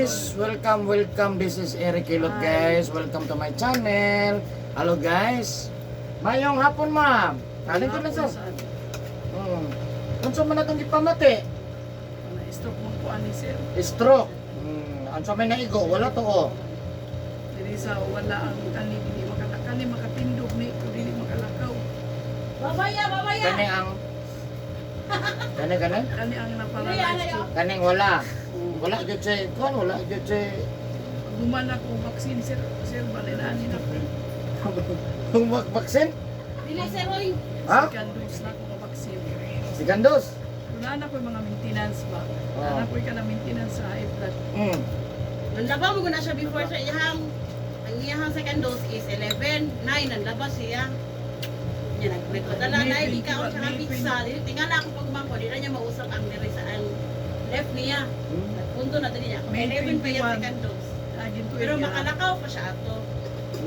Guys! Welcome, welcome. This is Eric Hilot, guys. Welcome to my channel. Hello, guys. Mayong hapon, ma'am. Alin ko na sa. Unsa man atong gipamati? Na-stroke mo ko ani, sir. Stroke. Unsa may naigo? Wala to oh. Dili sa wala ang kani, dili makalakaw, ni makatindog ni ko, dili makalakaw. Babaya, babaya. Kani ang kani kani? Kani ang naparalyze stroke. Kaning wala. Wala gyud siya kuan, wala gyud siya. Guman ako vaccine, sir, sir balay na ani na ko. Kung vaccine? Dili, sir, oy. Ha? Second dose na ako nga vaccine. Second dose. Wala na ko yung mga maintenance ba. Oo. Wala ko yung kana maintenance sa high blood. Nanlaba mo na siya before sa iyahang ang iyahang second dose is 11, 9 nanlaba siya. Nya nagdala na May di ka 21, tsaka May pizza. Dili tingala ako pag umako, di na niya mausap ang diri sa ang left niya. Nagpunto na dili niya. May 11 pa yung 21. second dose. Agin tuig. Pero makalakaw pa siya ato.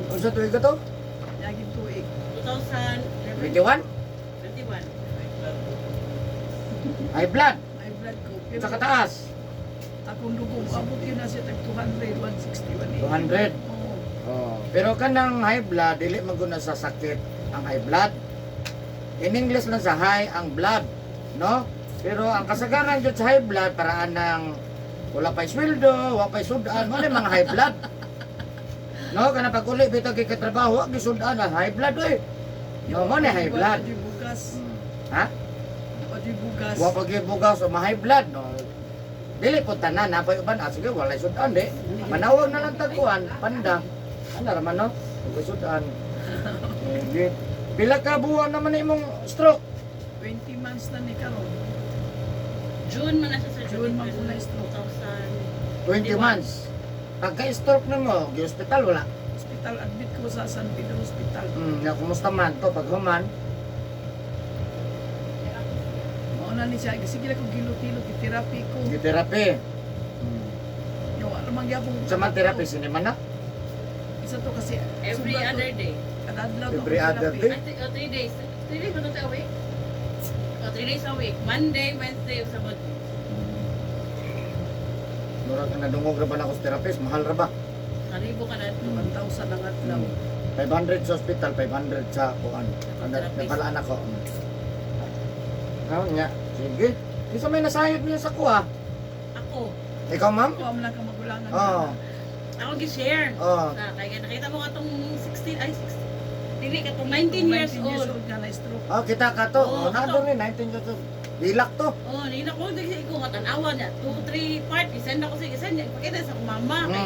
Unsa tuig ka to? Agin tuig. 2021. 21? High blood. High blood ko. Pero Sa kataas. akong dugo abot yun na siya tag 200, 160, 200. 180. Oo. Oh. Pero kanang high blood, dili man gud na sa sakit ang high blood. In English lang sa high ang blood, no? Pero ang kasagaran jud sa high blood paraan ng wala pa'y sweldo, wala pa'y sudan, wala mga high blood. No, kana pag uli bitaw kay katrabaho, wa gyud sudan ang high blood oy. No, mo ni high blood. Wa pa bugas. Ha? Wa di bugas. Wa pa gyud bugas o ma high blood, no. Dili po tanan, napay uban, ah, sige, walay sudan di. Manawag na lang tagkuan, panda. Ano raman no? Ug sudan. Sige. Pila ka buwan naman na imong stroke? 20 months na ni karon. June man na siya sa June man ko na stroke. 2000. 20 months. Pagka-stroke nimo, gi ospital wala. Hospital admit ko sa San Pedro Hospital. Ya, kumusta man to pag human? Mao na ni siya, sige lang ko gilot-hilot therapy ko. Gi therapy. Yo, ano man gyapon. Sa man therapy sinima na? Isa to kasi Every sobra to. other day. Kada adlaw to Every ako other therapy. day? I think, oh, 3 days. 3 days ba ito a week? Oh, 3 days a week. Monday, Wednesday, Sabado. Murag na nadungog ra ba na ako sa therapist, mahal ra ba? Kalibo ka na ito. 1,000 ang adlaw. 500 sa hospital, 500 sa kuan. Ano, napalaan ako. Ano nga? Sige. Isa may nasayod niya sa kuha. Ako. Ikaw, ma'am? Ko am lang ka magulangan. Oo. Ako gi-share. Oo. Ah, kaya nakita mo katong 16, ay 16. Dili katong 19 years 19 years old. old nga na stroke. Oh, kita ka to. Oo, Oh, nandun rin, 19 years old. Bilak to. Oh, nila ko dili ko nga tan-awa niya. 2 3 part isend ako sige send niya. Pakita sa akong mama kay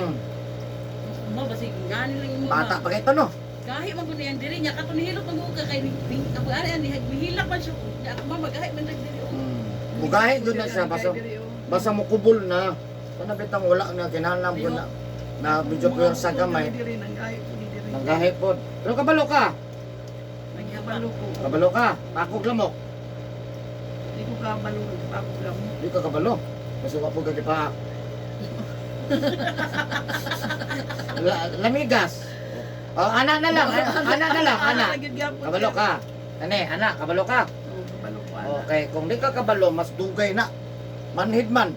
mo basi gani lang imo. Bata pa kayo to, no? Gahi man gud niyan diri niya katong nihilot man gud ka kay ang ari ani mihilak man siya. Niya ako mama gahi man dag diri. Oh. Mugahi doon na siya. Basta, Diri, oh. basta mukubol na. Kana bitang wala na, kinahanglan ko na. Na medyo Mga puwersa bukod gamay. diri nang gahi po ni diri. Nanggahi po. Pero kabalo ka. Nagkabalo ko. Kabalo ka. Pakog lamok. Di ko kabalo ako lang. Di ka kabalo. Kasi wa po ka gipaak. Lamigas. Oh, ana na lang. Ana na lang, ana. Lagi gyapon, Kabalo sir. ka. Ane, ana, kabalo ka. Oo, kabalo ko ana. Okay, kung di ka kabalo, mas dugay na. Manhid man.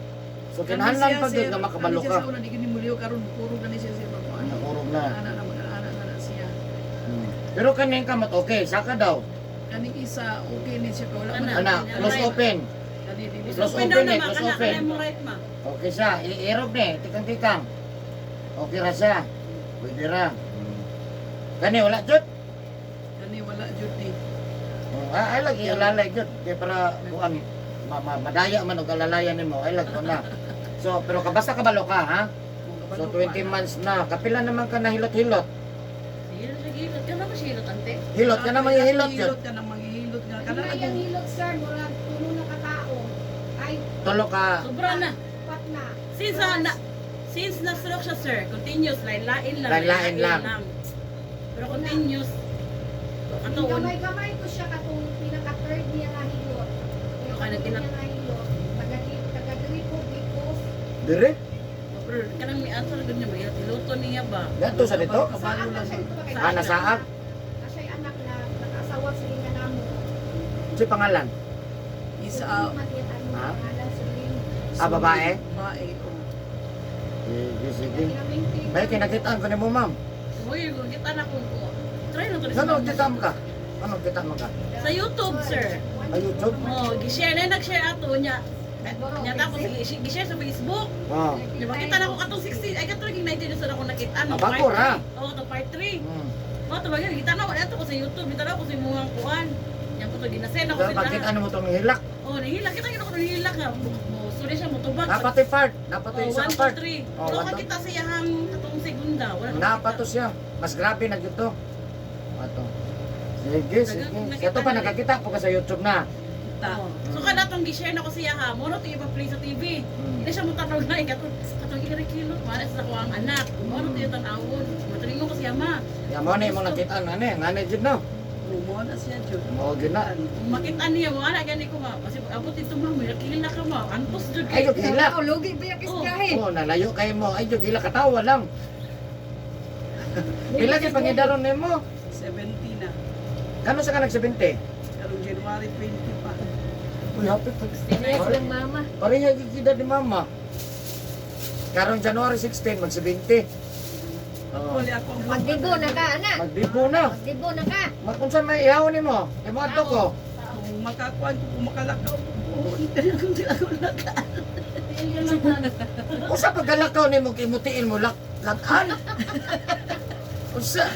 So Kani kinahanglan siya, pa gyud sir, nga makabalo kani siya ka. sa una, di gini muliw karon puro gani siya sir pag ana. Nakurog na. Ana na mga ana na na siya. Pero kaning kamot okay, saka daw. Kaning isa okay ni siya ka wala man. Ana. Ana, close open. Kani dili Close Open open daw na eh, ma close kana open. kana mo right ma. Okay siya, iirog ni, tikang-tikang. Okay ra siya. Pwede ra. Kani wala jud. Kani wala jud ni. Oh, ay lagi alalay jud kay para kuan madaya man og alalayan nimo, ay lagi na. So, pero kabasta kabalo ka ha. So 20 months na. Kapila naman ka na hilot-hilot. Sige na siya gilot. Kana ba siya hilot ante? Hilot ka na manghihilot jud. Hilot ka na manghihilot nga kana Ano yung akong hilot, sir? Murag tulo na katao. Ay, Tulo ka. Sobra na. pat na. Since ah, na since na stroke siya sir, continuous lain-lain lang. Lain-lain lang. Pero continuous. Ato on Gamay-gamay ko siya katong pinaka-third niya nga hilot. Yung Kana katong niya nga hilot. Taga diri po because Dire? Pero kanang may answer gud niya ba? Luto niya ba? Dato sa dito? Kabalo Saag na lang. siya ito ba kay Ah, nasaag? Na siya'y anak na nakaasawa sa inga namo. Si pangalan? Isa Ano Ha? pangalan sa ling. Ah, babae? Babae oh. Sige, sige. Pinamingting. May kinakitaan ko nimo, ma'am. Uy, kita na ko. Try na to. Ano kita mo ka? Ano kita mo ka? Sa YouTube, sir. Ay, YouTube? Oh, gi-share na nag-share ato niya. Niya tapos gi-share sa Facebook. Oh. Di ba kita na ko katong 16, ay katong 19 na sa ako nakita no. Ah, bago Part ra. 3. Oh, to part 3. Oh, to bagay kita na wala ato ko sa YouTube, kita na ko sa imong kuan. Yan ko to ginasend ako Pero sila. bakit ano mo itong hilak? Oh, nahila kita kita ko nahila ka. Mo sorry siya motubag. Dapat yung part. Dapat Oh, yung isang 1 2 part. 3. Oh, Wala one, ka two. kita sa iyang katong segunda. Wala ka Dapat to siya. Mas grabe na gyud to. Ato. Sige, sige. Nakita Ito pa na rin. nakakita po ka sa YouTube na. Ta. Oh. So kada tong gi-share na ko siya ha, mo na to ipa-play sa TV. Hindi siya mo tanong na katong katong ikirakilot, mara sa ako ang anak. Mo na to yung tanawon. Matalingon ko siya ma. Ya mo na imong nakita na ni, ngani jud no. Mo na siya jud. Mo gyud na. Makita niya mo ana gani ko ma. Kasi pag abot dito ma, may na ka ma. Antos jud Ay, jud hilak. Oh, lugi ba yung isgahe? Oh, nalayo kay mo. Ay, jud hilak katawa lang. Pila kay pangidaron nimo? 70 na. Kano sa ka nag-70? Karong January 20 pa. Uy, happy pa. Yes, ng mama. Pareha gyud kita ni mama. Karong January 16 mag-70. Oh. Wala ako ang Magdibo na ka, anak. Magdibo na. Magdibo na ka. Makunsa may ihaw nimo? Imo adto ko. Kung makakuan ko, kung makalakaw ko, kung di ako laka. Usa pagkalakaw nimo kay mutiin mo lak lakan. Usa.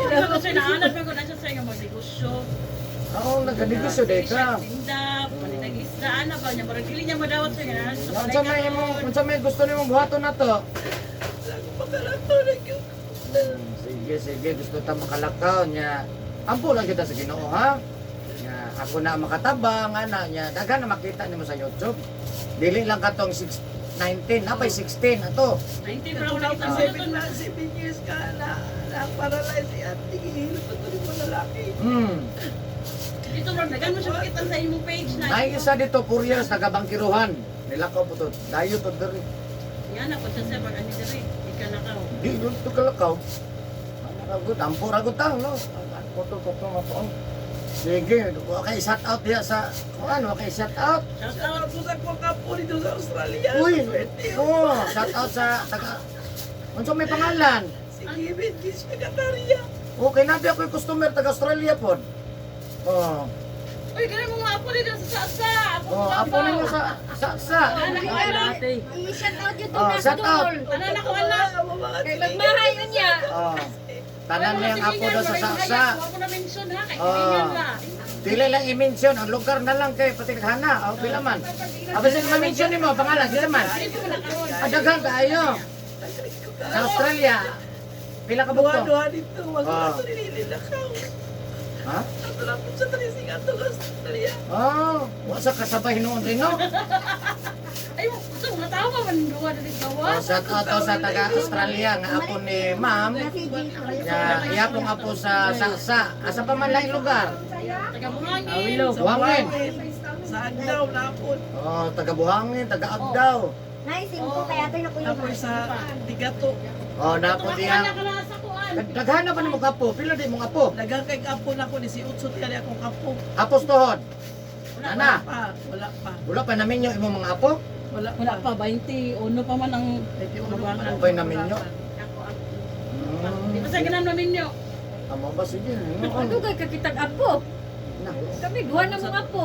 Pero sir, naanad pa ko na siya sir nga magnegosyo. Oo, naganegosyo day ka. Tinda, panitag isda, ana ba niya parang dili niya madawat sir nga naa siya sa Unsa may imong unsa may gusto nimong buhaton nato? Wala ko makalakaw na gyud. Sige, sige, gusto ta makalakaw niya. Ampo lang kita sa Ginoo ha. Nya ako na makatabang ana niya. Daghan na makita nimo sa YouTube. Dili lang katong 6 19, napay 16 ato. 19 pero ako nakita Katulad sa ko, YouTube. 7 years ka na, na-paralyze si ate, gihilot ko ni mo lalaki. Dito bro, daghan mo siya makita sa imong page na. Nay isa dito 4 years nagabangkiruhan. Nilakaw po to. Dayo to diri. Yan ako siya sir pag ani diri, ikalakaw. Di yun to kalakaw. Ano ra gud, ampo ra gud tang no. Koto koto nga po. Sige, wa kay shout out diha sa kuan, wa kay shout out. Shout Shout out. out po sa akong kapo dito sa Australia. Uy, Swerte. oh, shout out sa taga. Unsa may pangalan? Si Kevin Gis Kataria. Okay, nabi ako yung customer taga Australia pod. Oh, Uy, ganun mo mga apo dito sa sa. Apo oh, apo nimo sa sa sa. Anak ko anak. I-shout out yung Oh, nasa shout out. duol. Anak ko anak. Kay magmahay yun niya. Oh. Tanan niya ang apo daw sa sa sa. Ako na mention ha, kay Ah. silingan la. Dili lang i-mention ang lugar na lang kay pati hana, oh, pila man. Abasin ma-mention nimo pangalan sila man. Dito mo na karon. Adaghan kaayo. Sa Australia. Pila ka bugto? Duha-duha dito. Wag ko Ah. ato nililakaw. Ha? Ato lang po sa tracing ato sa Australia. Oh, wa sa kasabay noon rin no. Ay, gusto mo natawa man duwa dito gawa. Oh, shout out to sa taga Australia nga apo ni Ma'am. Nga iya pong apo sa Saksa. Asa pa man laing lugar? Taga Buhangin. Sa Buhangin. Sa Agdaw na po. Oh, taga Buhangin, taga Agdaw. Naisip ko kaya tayo na kuya. Tapos sa Tigato. Oh, napo Ato diya. ka na sa kuan. Daghan na ba nimo kapo? Pila di mong apo? Daghang kay kapo na ko ni si Utso tiyari akong kapo. Apos tuhod. Wala Ana, pa, wala pa. wala pa naminyo imong mga apo? Wala Wala pa 21 pa man ang 21 pa Wala pa naminyo. ako ang. Di ba sa ganan ninyo? Amo ba sige. Ano kay kakitag apo? Na. Kami duha na mga apo.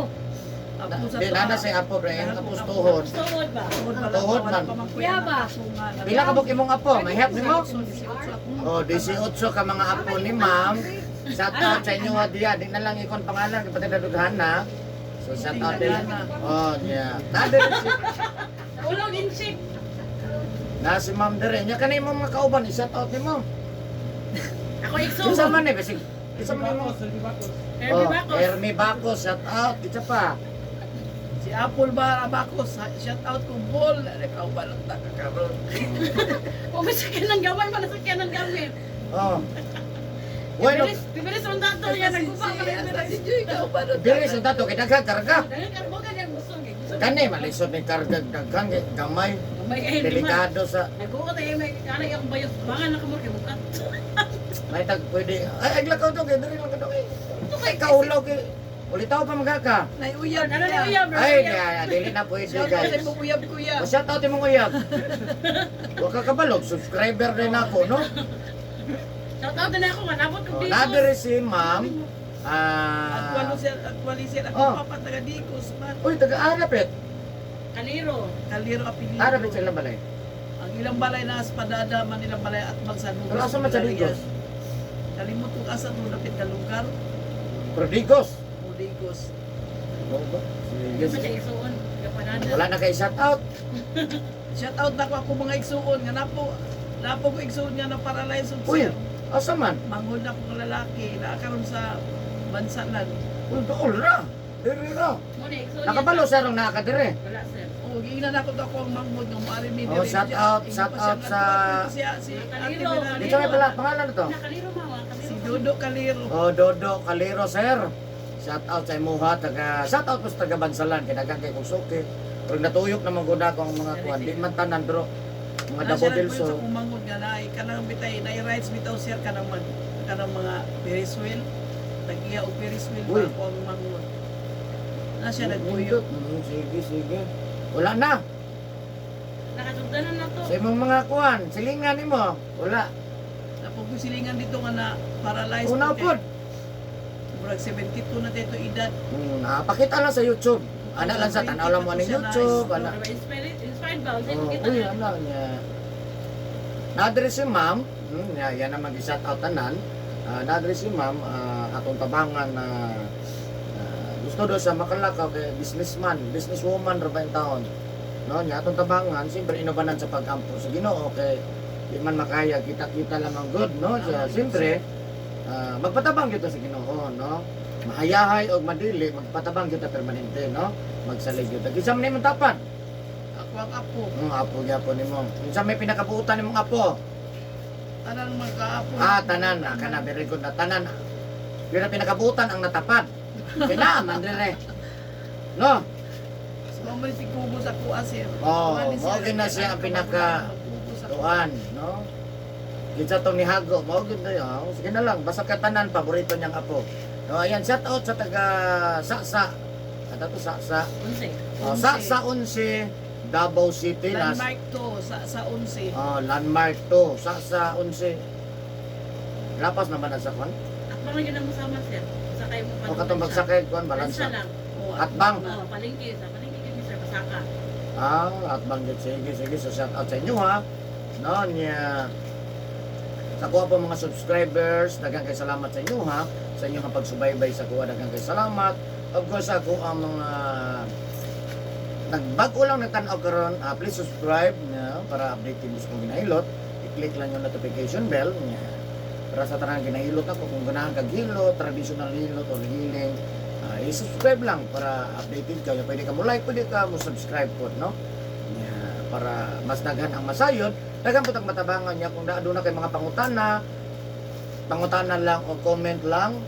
Apo sa Di na say apo bre, apos tuhod. Tuhod ba? Tuhod pa lang, Tuhod wala man. pa man kuya Kuya ba? nakasunga. Pila ka buk imong apo? May help nimo? Utso, ni si Utso akong Oh, 18 ka mga apo ni ma'am. Shout out sa inyo ha diya. Di na lang ikon pangalan kay pati daghan na. So shout out din. Oh, yeah. Na diri si Ulog in shape. na si ma'am diri. Nya kanay imong mga kauban i-shout out nimo. Ako igso. Kinsa man ni basig. Kinsa man nimo? Herbie Bacos. Hermie Bacos, shout out. Kinsa pa? Si Apple ba Abacos, shout out ko Bol, ikaw ba lang takakaroon. O may sakyan ng gamay man sakyan ng gamit. Oh. Bueno, Bibilis, bibilis ang dato yan nagkupa ka Si si Joy, ikaw ba lang diri sa tato kay daghan karga. Dahil ka mo ganyan gusto eh. Gusto. Kani malisod ni karga daghan kay gamay. May ay lima. Delikado sa Nag-uot ay may kanay akong bayot. Bangan na kamor kay bukat. may tag pwede. Ay, aglakaw to kay diri lang ka do. Kay kaulaw kay Ulitaw pa mga ka. Naiuyab Ano na niya. uyab? Ay, niya, dili na pwede Shout out sa guys. imong uyab kuya. O shout out imong uyab. Wa ka kabalog, subscriber din ako, no? Shout out na ako, manabot ko O, dito. nadiri si ma'am. Actually Ah, sir, actually sir, ako Oh. papa taga Digos man. uy, taga Arapit. Kaliro. Kaliro apelyido. Arapit sa ilang balay. Ang ilang balay na espadada man ilang balay at magsanugas. Pero asa man sa Digos? Kalimot ko asa to lapit ka lugar. Pero Digos. O Digos. Oo ba? Sige, Hindi pa sige. siya isuon. Kapanada. Wala na kay shout out. Shout out na ko ako mga igsuon nga napo napo ko igsuon nga na paralyzed og Uy, sir. asa man? Manghod na akong lalaki na karon sa bansalan. Uy, dool ra. Diri ra. Mo na isuon. Nakabalo sir ang nakadire. Wala sir. O giingnan ako to ako ang manghod nga moari mi Oh, diri. shout out, shout out sa- siya si Ate Kaliro, Miranda. Dito may pala pangalan na to. Nakaliro mama. Kaliro. Si Dodo Kaliro. Oh, Dodo Kaliro sir. Shout out sa imuha taga shout out po sa taga Bansalan kay daghang kay kog suki. Pero natuyok naman gud ako ang mga kuan. Di man tanan pero mga Na Davao siya del nagpuyo sa Sur. akong manghod nga naay kanang bitay naay rights bitaw sir kanang mag kanang mga Ferris wheel. Nag-iya og Ferris wheel Uy. pa ako ang manghod. Na siya nagpuyo. Nindot. Sige, sige. Wala na. Nakasugdanan na to. Sa imong mga kuan, silingan nimo. Wala. Napog ko silingan dito nga na paralyzed. Una po pod. kay Murag 72 na dito edad. Napakita lang sa YouTube. Ana lang sa tanaw lang mo ni YouTube, ana. Pero Inspired, inspired ba? Kasi Oh, kita uy, na. ano niya. Nadre si ma'am, ya, yan ang mag-shout out tanan. Nadre si ma'am, atong tabangan na gusto daw sa makalakaw kay businessman, businesswoman ra ba yung taon. No, niya atong tabangan, siyempre inubanan sa pag-ampo sa Ginoo kay di man makaya kita-kita lamang good, no? So, siyempre magpatabang kita sa Ginoo, no? Mahayahay og madili, magpatabang kita permanente, no? Magsalig gyud. Kinsa man imong tapan? Ako ang apo. Ang apo gyapon nimo. Unsa may pinakabuutan nimong apo? Tanan mga kaapo. Ah, tanan na kana very good na tanan. Pero pinakabuutan ang natapad. Kina man dire. No. So, mo si Kubo sa kuha sir. Oh, Kuha ni mao sir. gyud na siya ang pinaka Kubo sa kuha. tuan, no? Kinsa tong nihago, mao gyud na yun. Sige na lang, basta ka tanan paborito niyang apo. No, ayan shout out sa taga Saksa. At ato Saksa. Unse. Oh, Saksa 11 Davao City nas. Landmark to sa 11. Oh, landmark to Saksa 11. Lapas naman na sa kwan. At mga yun ang musama sir. Sakay mo O katong bagsakay kwan Balansa balansa. lang. Oh, Atbang. Oo, palengke. Sa palengke kami sir, Pasaka. Ah, at banggit sige sige so shout out sa inyo ha. No, niya sa kuha po mga subscribers, daghang kay salamat sa inyo ha. Sa inyong pagsubaybay sa kuha daghang kay salamat. Of course ako ang mga nagbago lang nagtan-aw karon, please subscribe na para updated mo sa kong ginahilot. I-click lang yung notification bell niya. Para sa tanang ginahilot ako kung ganahan kag hilot, traditional hilot or healing, i-subscribe lang para updated ka. Pwede ka mo like, pwede ka mo subscribe po, no? Nya, para mas daghan ang masayod, daghan po tag matabangan niya kung naa na kay mga pangutana, pangutana lang o comment lang,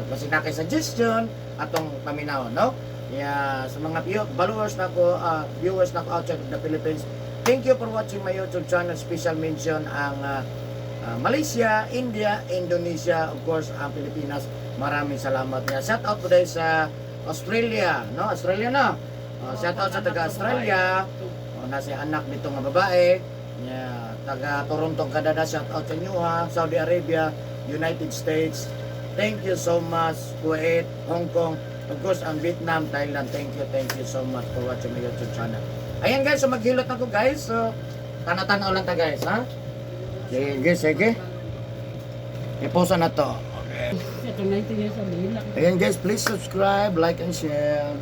basta na kay suggestion atong paminaw, no? Yeah, sa mga followers na ko, viewers na ko outside of the Philippines, thank you for watching my YouTube channel. Special mention ang Malaysia, India, Indonesia, of course, ang Pilipinas. Maraming salamat niya. Shout out today sa Australia, no? Australia na. Shout out sa taga Australia. O, nasa anak nito nga babae. Nya, taga Toronto, Canada. Shout out sa inyo ha. Saudi Arabia, United States. Thank you so much. Kuwait, Hong Kong. Of course, ang Vietnam, Thailand. Thank you so much for watching my YouTube channel. Ayan guys, so maghilot ako guys. So, tanaw-tanaw lang ta guys, ha? Sige, sige. I-post na to. Okay. Ito 19 years old. Hilak. Ayan guys, please subscribe, like, and share.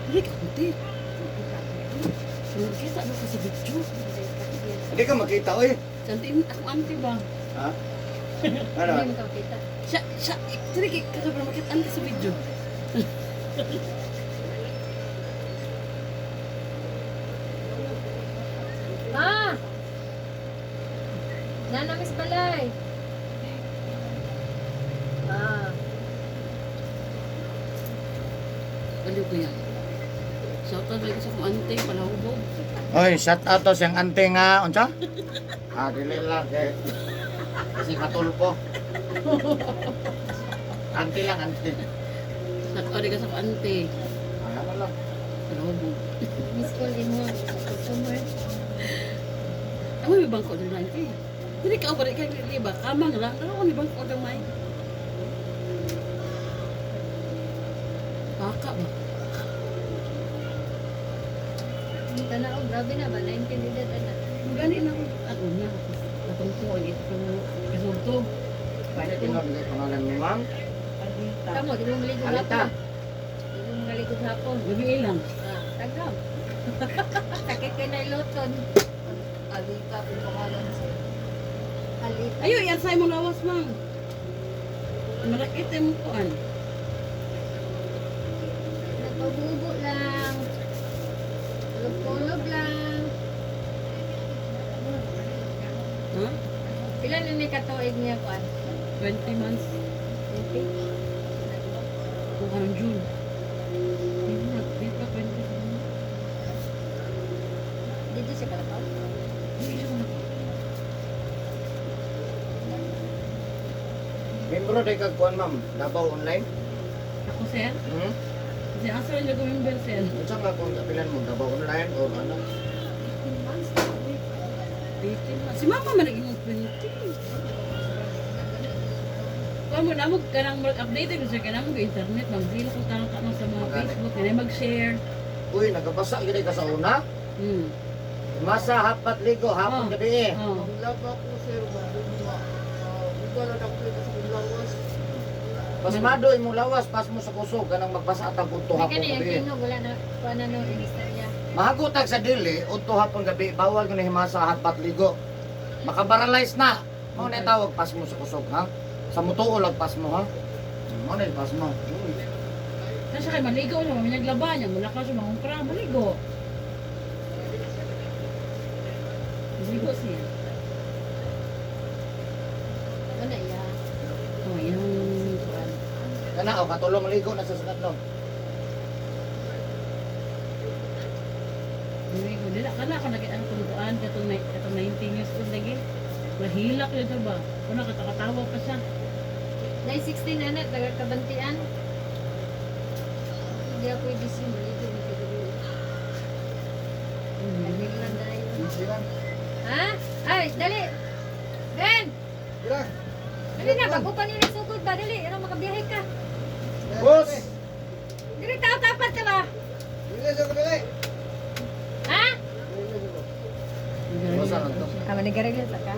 Hindi ka kunti. Kita na ko sa video. Hindi ka makita, oy. Santi, akong auntie ba? Ha? Ano? Hindi mo kita. Siya, siya, sige, kagabi makita auntie sa video. Ma! Nana, Miss Balay. Ma. Aliw ko yan. Shout out lagi sa kong ante, palahubog. Oy, shout out to siyang ante nga, unsa? Ah, dili lang kay kasi katulpo. Ante lang, ante. Shout out lagi sa kong ante, Ah, ano lang. palahubog. Miss call din mo sa customer. Ako may bangko din lang ante. Dili ka ba kay dili ba kamang lang pero ako may bangko gamay. Baka ba? Tanaw, grabe na ba? 19 edad ana. Gani na ako na. Atong ko ito kasulto. Ano tinawag yung pangalan ni ma'am? Alita. Kamo, di mo maligog Alita. hapon. Di mo maligog hapon. Gabi ilang. Ah, tagam. Sakit kay na iloton. Alita, kung pangalan sir. Alita. Ayo, yan sa imong lawas, ma'am. Malakit imong kuan. Nagpabubo lang. Tulog-tulog lang. Ha? Pila na ni katuig niya kuan? 20 months. 20? Kung karong June. Hindi na, di pa 20. Dito siya kalakaw. Hindi siya kumakaw. Membro day kag kuan ma'am, Davao Online. Ako, sir? Hmm? Kasi asa rin ako member, sir. Unsa nga kung kapilan mo Davao Online or ano? 18 months. Si mama man naging 20. Kung mo na mo kanang mag-update ko sir kanang mo internet mag-deal ko tanong tanong sa mga Magani. Facebook kanang mag-share. Uy, nagabasa gyud ka sa una. Masa hapat ligo hapon Oh. gabi eh. Oh. Ang laba ko sir, ba? Uga na ako sa akong lawas. Pasmado imong lawas, pas mo sa kusog kanang magbasa atag udto May hapon kani ang gabi. tinog wala na kuan na no istorya. Mahagutag sa dili udto hapon gabi, bawal gyud himasa hapat ligo. Makaparalyze na. Mao na tawag pas mo sa kusog ha. Sa mutuo lang pas mo ha. Mao na pas mo. Kasi kay maligo siya, may naglaba niya, mula ka siya mangumpra, maligo. Maligo siya. Ano iya? Oh, yung kuan. Kana o katulong ligo na sa sakatlo. Maligo dila kana ako naging ang kuan katong katong 19 years old lagi. Mahilak yun siya ba? Una katakatawa pa siya. 916 na na taga kabantian. Hindi ako ibisi maligo ni kagabi. Dali lang tayo. Ha? Ay, dali. Ben! Dali na, bago pa nila sugod ba? Dali, ano makabiyahe ka. Boss! Dali, tao tapat ka ba? Ha? Boss, ano to? Ah, manigarigil sa ka?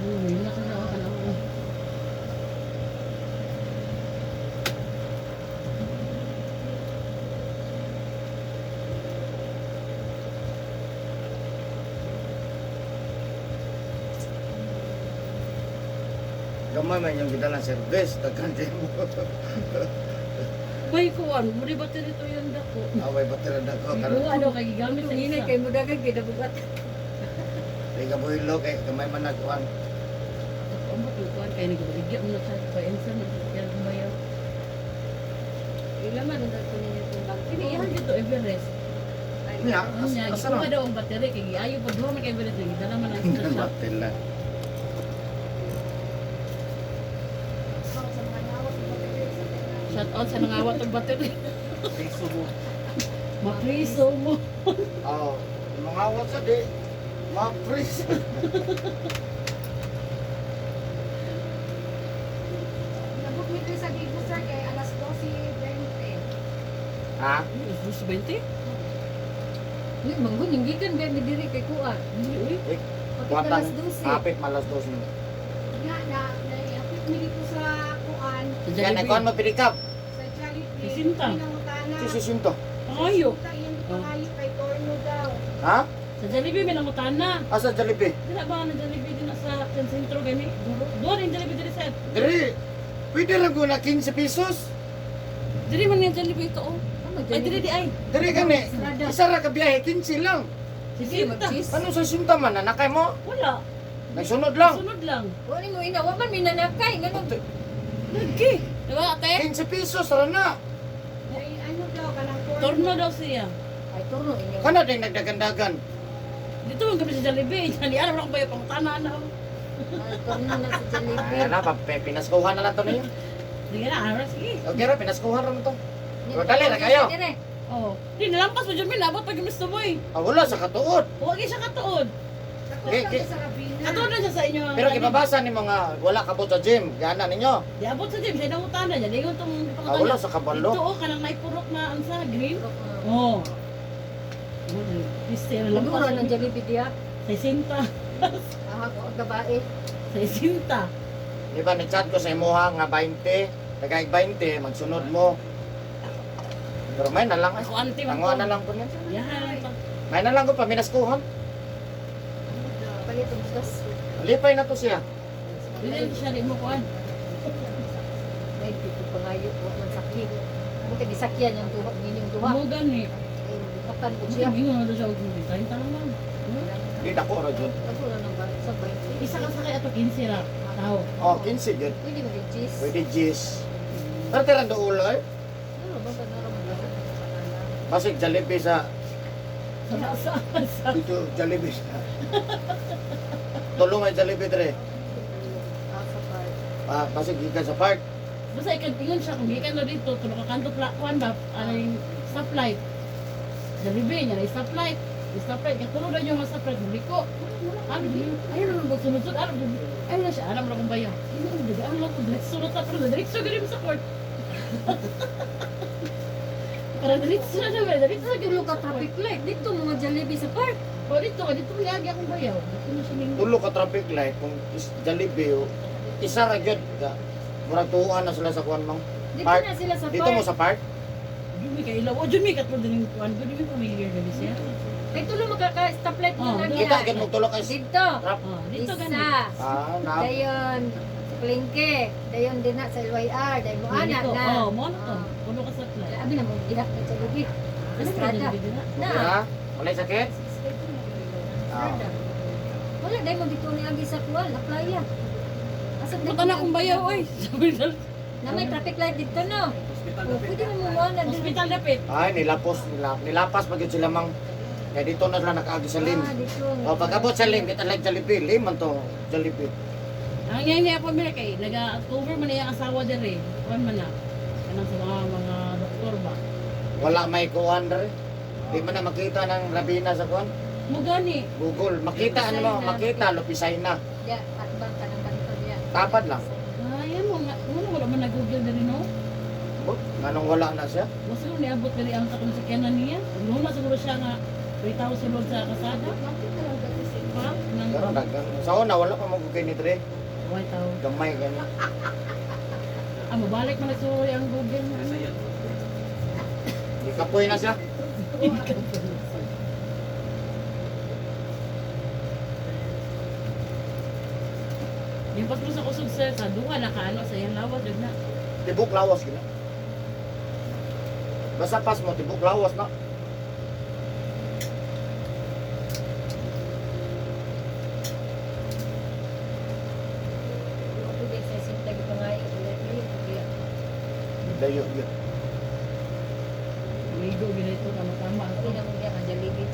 Mahilak na ako kana ako. Gamay man yung gidala service, daghan kay mo. Bay kuan, mo di ba tirito yung dako? Away batera dako Kuha karon. daw kay gigamit sa Hinay isa. kay mudagan kay dabugat. Di ka buhilo kay gamay man nagkuan. Ang ba't yung kuan kay nagbaligya mo na sa paensa na kaya bayaw. Ila man ang dato ninyo itong bag. Kini iyan dito Everest. Niya, Anya, asa gikuha na? daw ang battery kay giayo pa duha man kay Everest nagdala man ang isa siya. Batela. Sa mga nawat ng battery sa pera. Shout out sa nangawat og battery. Piso mo. Mapriso mo. Oh, mga awat sa di. Ma-freeze. Nabot mi diri sa Gigo sir kay alas 12:20. Ha? Bus 20? Uy, manggun yung gikan ba mi diri kay kuan. Hindi uy. Pagka Kuwatan, alas 12. hapit malas dos na. Nga na naiapit mi dito sa kuan Sa Yan, Jollibee. nagkuhan mo pinikap. sa Jollibee. Sisinta. Pinangutana. Sisisinto. Pangayo. Sisinta iyang pangayo kay Torno daw. Ha? Sa Jollibee may nangutana. Asa Jollibee? Dila ba na Jollibee din na sa sentro gani? Doon ang Jollibee diri sa Diri. Pwede lang ko na 15 pesos. Diri man nga Jollibee ito oh. Ay diri di ay. Diri gani. Isa ra ka biyahe 15 lang. Sige, mag-cheese. Ano sa sinta man nanakay mo? Wala. Nagsunod lang. Sunod lang. Wala mo ina, wa man minanakay ngano. Lagi. Diba ate? 15 pesos ra na. Ay, ano daw, kanang Torno daw siya. Ay turno inyo. Kana din nagdagandagan. Dito man kami sa Jollibee. Dali araw ako bayo pangutana na ako. Ay turno na sa Jollibee. Ay, na, pinaskuhan na lang to ninyo. Sige na, araw sige. Okay ra, pinaskuhan ra mo to. O, dali na kayo. Dire. Oh. Di nalampas mo dyan, nabot pag gusto mo eh. Ah, wala sa katuod. Huwag siya katuod. Sa Rabina. Katuod na siya sa inyo. Pero gibabasa ni mga wala kabot sa gym, gana ninyo. Di abot sa gym, siya nangutana niya. Di tong Ah, wala sa kabalo. Dito oh, kanang may purok na ansa, green. Oh. Mister, lampas. Mura ng Jollibee diya. Sa isinta. Ah, ko ang babae. Sa isinta. Di ba ni-chat ko sa imuha nga 20, tagaig 20, magsunod mo. Pero may na lang ay. Ako auntie man Tanguan ko. na lang ko niya. Yahan. May na lang ko paminaskuhan. Palit og bugas. Lipay na to siya. Dili siya rin mo kuan. Ay dito pangayo wa man sakyi. Buti gisakyan yung duha ninyong duha. Mo gani. Ay bukatan ko siya. Ingon na siya og tayo tanong. Di dako ra jud. Kaso na nang ba sa 20. Isa ka sakay ato 15 ra. Tao. Oh, 15 jud. Pwede mo cheese. Pwede gis. Pero tirang do ulo eh. Ano ba ba na Basig Jollibee sa Sa dito Jollibee sa. Tulong ay Jollibee dire. Ah, sa park. Ah, basig gikan sa park. Basta ikan ingon siya kung gikan na dito tulo ka kanto kuan ba anong stoplight. Jollibee niya na stoplight. Stoplight katulo na yung mga stoplight muliko. Ano di? Ayun lang ba sunod sunod ano di? Ayun na siya alam ra kung bayo. Ayun na ano lang kung diretso na ta pero diretso gid sa court. Para diretso na naman, diretso gid Tulo ka traffic light dito mga Jollibee sa park. O dito, dito lagi akong bayaw. Dito na siya ning Tulo ka traffic light kung is Jollibee oh, isa ra gyud ka. Murag tuuan na sila sa kuan mang. Dito Park. na sila sa Dito park. mo sa park. Jud mi kay ilaw. O jud mi katlo din yung kuan. Jud mi familiar gabi siya. Kay tulo makaka-stoplight Oh, na lagi. Kita gyud mo tulo ka is Dito. trap. Oh, dito gani. Isa. Ah, na. Dayon sa palengke. Dayon din na sa LYR. Dayon mo ana Dito. na. Oh, mo na to. Puno ka sa flight. Abi na mo gidak na Jollibee. Ano Estrada. Na. Na. Walay sakit? Ah. Estrada. Wala dahil mo dito ni agi sa kuwan, la playa. Asa Mata na akong bayaw oy. Sabi na. Na may traffic light dito no. Oh, pwede mo mo na dito. Hospital dapit. Ay, nilapos, nila, nilapas pa gyud sila mang. Kaya dito na sila nakaagi sa lim. Ah, dito. O pag-abot sa lim, kita like Jollibee, lim man to, Jollibee. Ang yan niya po mira kay naga-cover man iyang asawa dere. Kuan man na. Kanang sa mga doktor ba. Wala may kuan dere. Di man na makita ng Rabina sa kuan. Mo gani. Google, makita ano mo, makita lupisay na. Ya, at bang kanang kanto diya. Tapad lang. Ayan mo nga mo wala man nag-google dere no. But, nganong wala na siya? Mas siguro niabot diri ang katong sakyanan niya. Luna siguro siya nga may tao sulod sa kasada. Pa nang Pero dagang sa una wala pa mo ni dere. way tao. Gamay gani. Ah, mabalik man siguro ang Google na. Di kapoy na siya. Yung pas mo sa kusog sir, sa duha na kaano sa iyang lawas jud na. Tibok lawas gina. Basta pas mo tibok lawas na. Pwede sa sinta gipangayo dili ko diya. Dayo gyud. Ligo gid ito tama-tama. Pwede na mo diya ang Jollibee.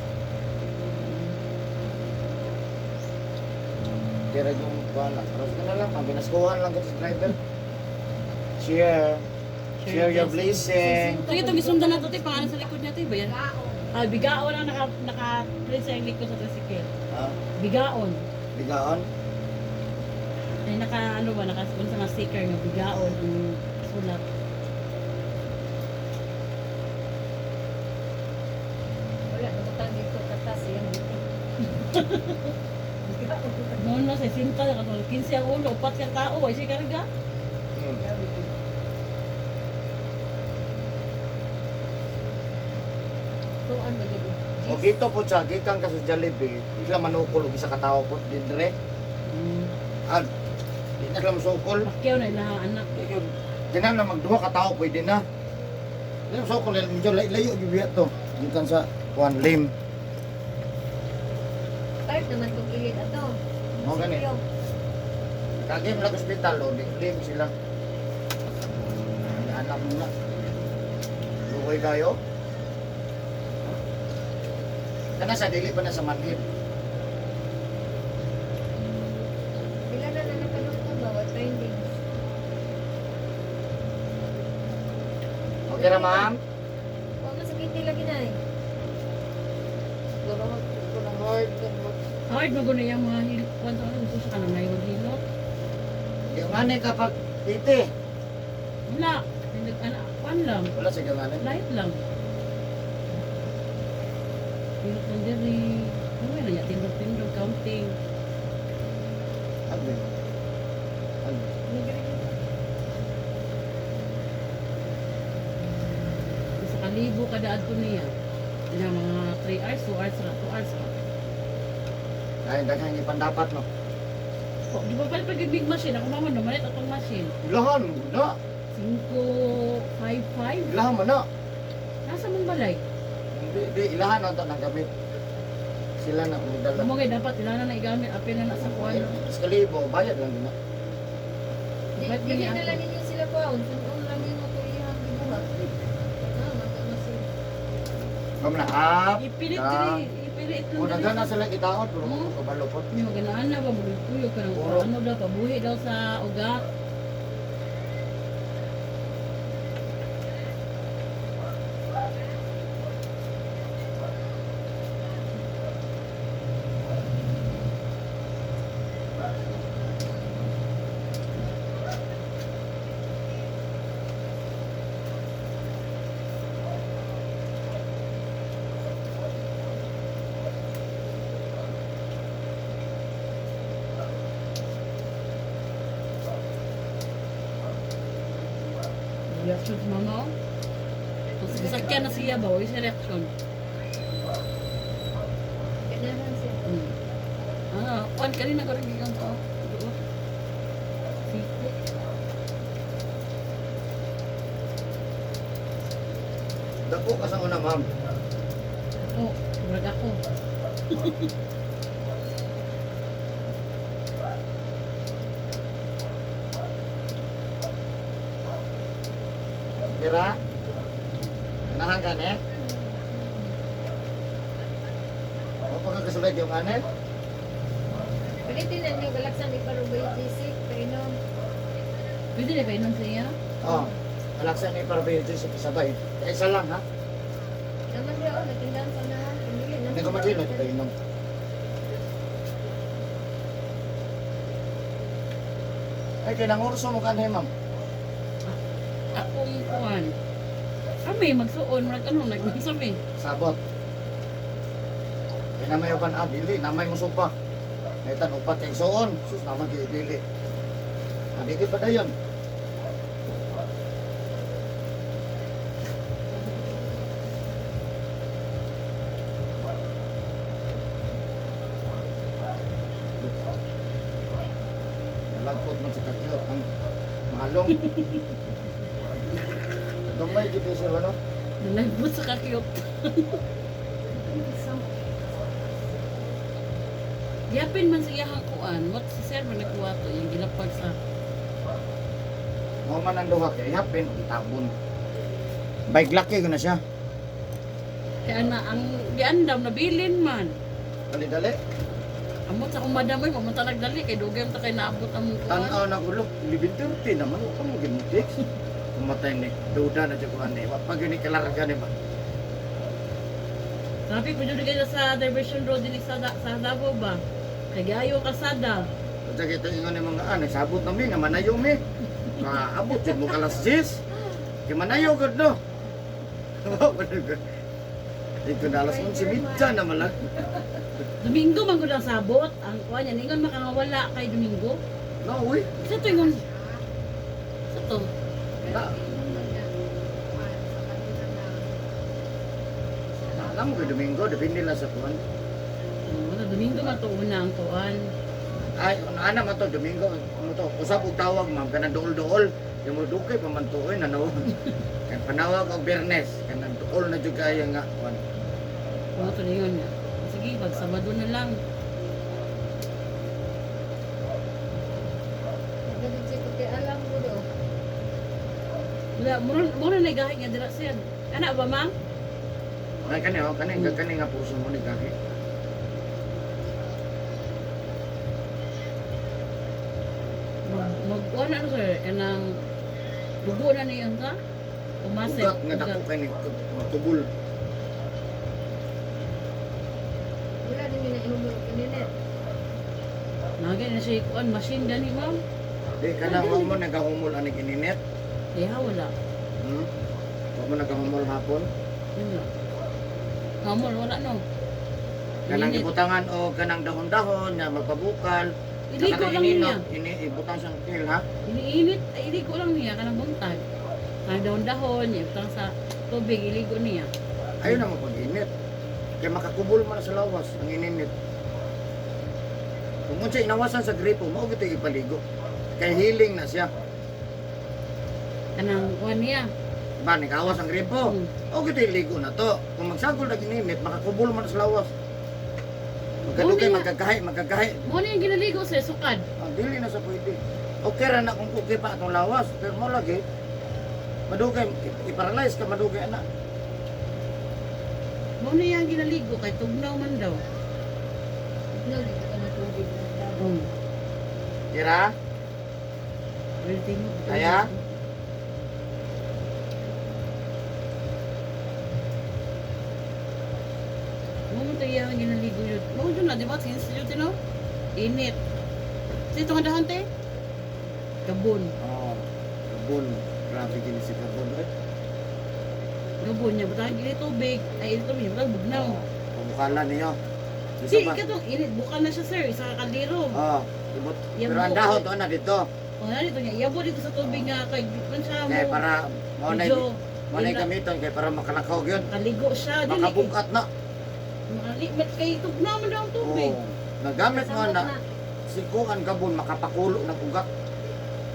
Tira yung kuan lang. Pero sige na lang, ang binaskuhan lang ko sa driver. Share. Share your blessing. Sige, itong isundan na ito, te, pangalan sa likod niya, te, ba yan? Ah, bigaon ang naka-print sa iyang likod sa tricycle. Ah, Bigaon. bigaon. Ay, naka, ano ba, naka, sa mga sticker nga, bigaon ang sulat. Wala namutang dito katas iyang dito. Noon na, sa sinta, naka 15 ang ulo, upat ka tao, ay siya karga. Tuan ba gid? O dito po siya, gikan ka sa Jollibee, di lang manukol og isa ka tawo po din dire. Ah, di na lang musukol. Pakyaw na ilang anak. Dinan na magduha ka tawo pwede na. Dili so ko medyo layo gyud biya to. Gikan sa kuan lim. Part naman kong kilid ato. Mo gani. Kagim lang ospital o di lim sila. Anak mo na. Lukoy kayo. Kana sa dili pa na sa manhid. Pila na na nakalungkot ba? What findings? Okay ra, ma'am? Huwag masakit lagi na eh. Ganahan ko ng hard kan mag Hard mo guna yung mga hil. Kuan sa gusto siya ka nang naiwag hilot. Di ngani kapag titi. Wala. Tindig ana kuan lang. Wala sa ngani. Light lang. Hilot lang diri. Ano na niya tindog-tindog counting. Agbe. Agbe. Isa ka libo kada adto niya. Ina mga 3 hours, 2 hours ra, 2 hours ra. Ay, daghang ipandapat no. Oh, di ba pala pag big machine ako mama namalit atong machine. Ilahan mo na. 5 5. Ilahan mo na. Nasa mong balay? Di, di ilahan na to ng gamit. Sila na magdala. Mo kay dapat ila na igamit apil na na sa kuan. Sa kalibo, bayad lang din na. Di, Ba't dili ganyan na ako? lang ninyo sila kuhaon. Sunoon lang ninyo ko iyang gibuhat. Ah, magkamasin. Ma'am na up. Ipilit Ah. diri, ipilit Kung lang nagana diri. sila itaot, pero Hmm? kabalopot. Hindi maganaan na ba muluyog ka ng Puro. ano daw pabuhi daw sa ugat. Reaction sa mama oh. Tapos sasakyan na siya ba? O siya reaction. Ganahan siya. Ah, kuan kanina ko rin gikan ko. Siko. Dako ka sa una, ma'am. Ako, murag ako. Dira? Ganahan ka, ne? O pagkakasulay yung ane? Palitin na niyo galaksan iparubay GC. Painom. Pwede na ba inom sa iya? Oo. Alaksan ni para sa sabay. Isa lang, ha? Naman daw, natindahan sa unahan. Hindi na. Hindi ko maghilot, ito inom. Ay, kaya nangurso mo kanhe, ma'am. Akong kuan. Kami magsuon murag ano nagmansami. Sabot. Kaya namay upan, ah, dili, namay mo supa. Naitan upat kay suon. Sus, naman kay dili. Ah, dili pa dayon. Nalagpot man sa kakyot ang malong. Gamay gid siya ano? Nalagpot sa kakiyot. Yapin man sa iyahang kuan, what si sir man nagkuha to, yung gilapag sa Mao man ang duha kay hapin itabon. Bike lucky ko na siya. Kaya na ang giandam nabilin man. Dali dali. Amot sa akong madam oy, mamunta nagdali kay dugay man ta kay naabot ang kuan. Tan-aw na ulo, 11:30 naman ko mo gimutik. Kumatay ni duda na jud ko ani. Wa pa gyud ni kalarga ni ba. Traffic po jud kayo sa diversion road dinhi sa sa Davao ba. Kay gayo ang kalsada. Unsa kita ingon ni mga ah, nagsabot na mi nga manayo mi. Kaabot jud mo kalas 10. Kay manayo gud no. Wa pa na gud. Di ko na alas 11:30 na man lang. Domingo man gud ang sabot ang kuan yan ingon makangawala kay Domingo. No, uy. Sa to ingon. Sa to. Na. Alam mo kay Domingo, depende lang sa kuan. Oh, na Domingo man to una ang kuan. Ay, ana man to Domingo, ano to? Usab og tawag ma'am kanang duol-duol. Yung mo dugay pa man to oy nanaw. Kay panawag og Biyernes kanang tuol na jud kaayo nga kuan. Mga to na yun. Sige, pag Sabado na lang. Nagdadit siya kay alam ko do. Wala, mura mura na gahi nga dira sir. Ana ba, ma'am? Ay kani oh, kani kani nga puso mo ni gahi. Mag mag wala na sir kanang dugo na niya ka. Umasip. Ugat nga dako kay ni tubol. Wala din na ihumol kininit. Nagay na siya ikuan machine gani, ma'am. Di kanang wa mo nagahumol ani gininit. Diha wala. Wa mo nagahumol hapon. Yun lang. Ngamol wala no. Kanang Init. ibutangan o kanang dahon-dahon nga magpabukal. Iligo Kanang lang niya. ininog, ini ibutang siyang kil ha. Iniinit, ay, iligo lang niya kanang buntag. Kanang dahon-dahon, ibutang sa tubig iligo niya. Ayaw na mo pag-init. Kay makakubol man na sa lawas ang ininit. Kung unsa inawasan sa gripo, mao gito ipaligo. Kay healing na siya. Kanang kuan niya. Ba nikawas ang gripo. O gito iligo na to. Kung magsagol na gininit, makakubol man na sa lawas. Magkadugay, Muna. magkagahi, magkagahi. Mo na yung ginaligo sa sukad. Ang dili na sa pwede. Okay ra na kung okay pa atong lawas, pero mo lagi madugay i-paralyze ka madugay ana. Mo na yung ginaligo kay tugnaw man daw. No, dito ka na tubig. Kira? Well, tingog. Kaya? Mo mo tayo yung ginaligo yun. Mo yun na, di ba? Since yun, no? Init. Sa itong dahon, te? Gabon. Oh, gabon. Grabe gini si gabon. Eh. Gabon niya. Butang gini tubig. Ay, ito niya. Butang bugnaw. Pabukala niyo. Si, Bisa ba? katong init. Buka na siya, sir. Isa ka kaldero. Oh, ibot. Yan Pero ang po. dahon to na dito. O, na dito niya. Iyabo dito sa tubig nga. Kay, man siya mo. Kay para mo na Medyo, mo na gamiton kay para makalakaw gyud. Kaligo siya. Dili. Makabukat na. Makali, kay tugnaw man daw ang tubig. Oh, nagamit mo Samot na si kuan gabon makapakulo ng ugat.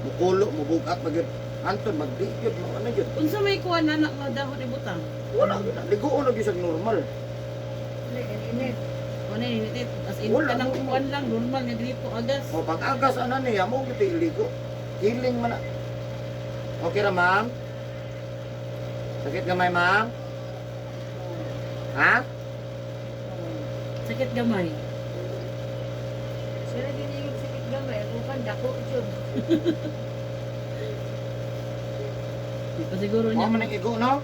Mukulo, mubugat magyud. Anton magdigyod mo ano gyud. Unsa may kuha na na nga dahon ibutang? Wala gyud. Ligoon na gyud siya normal. Wala ganinit. Wala init. As in, Wala. kanang kuan lang, normal nga gripo agas. O pag agas ana niya mo gyud iligo. Healing man na. Okay ra ma'am? Sakit gamay ma'am? Ha? Sakit gamay. Sila din yung sakit gamay. Ako kan dako jud. Di pa siguro Mo niya. man ang igo no?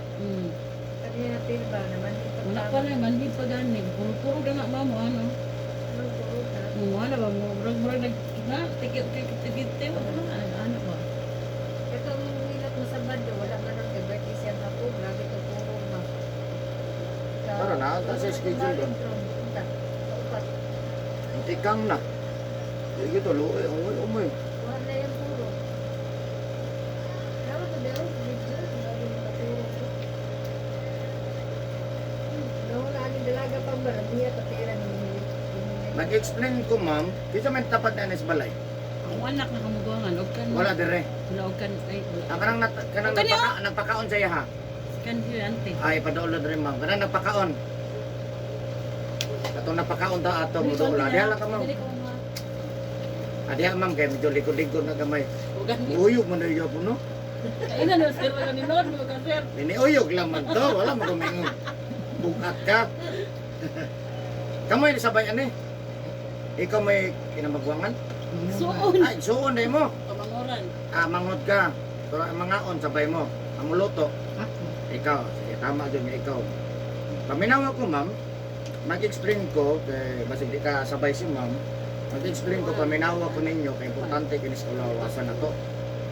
Kanya ba naman. Wala pa na, manhid pa gani. Puro-puro na nga mamo, ano. Ano puro na. Wala ba mo, murag-murag nag, na, tikit, tikit, tikit, tikit, wala na, ano ba? Katong hilot mo sa bando, wala man ang birthday siya ako. Grabe to puro ba. Tara na, ta sa schedule doon. Upat. Tikang na. Di gyud luoy, umoy umoy. Wala na yung puro. Dapat ko daw, video, grabe yung maturo ko. Nawala ni dalaga pa ba? Niya patira ni Nag-explain ko ma'am, kinsa man tapat na anis balay. Ang anak na kamuguangan, og kan. Wala dire. Wala og kan, ay, wala. Ang kanang nat, kanang Kani, nagpaka, nagpakaon sa iya ha. Kan siya, ante. Ay padaulo dire ma'am. Kanang nagpakaon. Katong napakaon ta ato mo dola. Diha lang ka ma'am. Dili ko ma. Adiha ma'am kay medyo likod-likod na gamay. Og gani. Uyog man na iyo po no. Ina na sir, wala ni Lord, mo ka sir. Niniuyog lang man to, wala mo kumingon. Bukat ka. Kamoy sabay ani. Ikaw may kinamagwangan? Suon. Ay, suon na mo. Kamangoran. Ah, manghod ka. Pero ang mangaon sabay mo. Ang muluto. Ikaw, sige, tama dyan nga ikaw. Paminaw ako, ma'am. Mag-explain ko, kay, basig di ka sabay si ma'am. Mag-explain ko, paminaw ako ninyo, kay importante kinis kulawasan na to.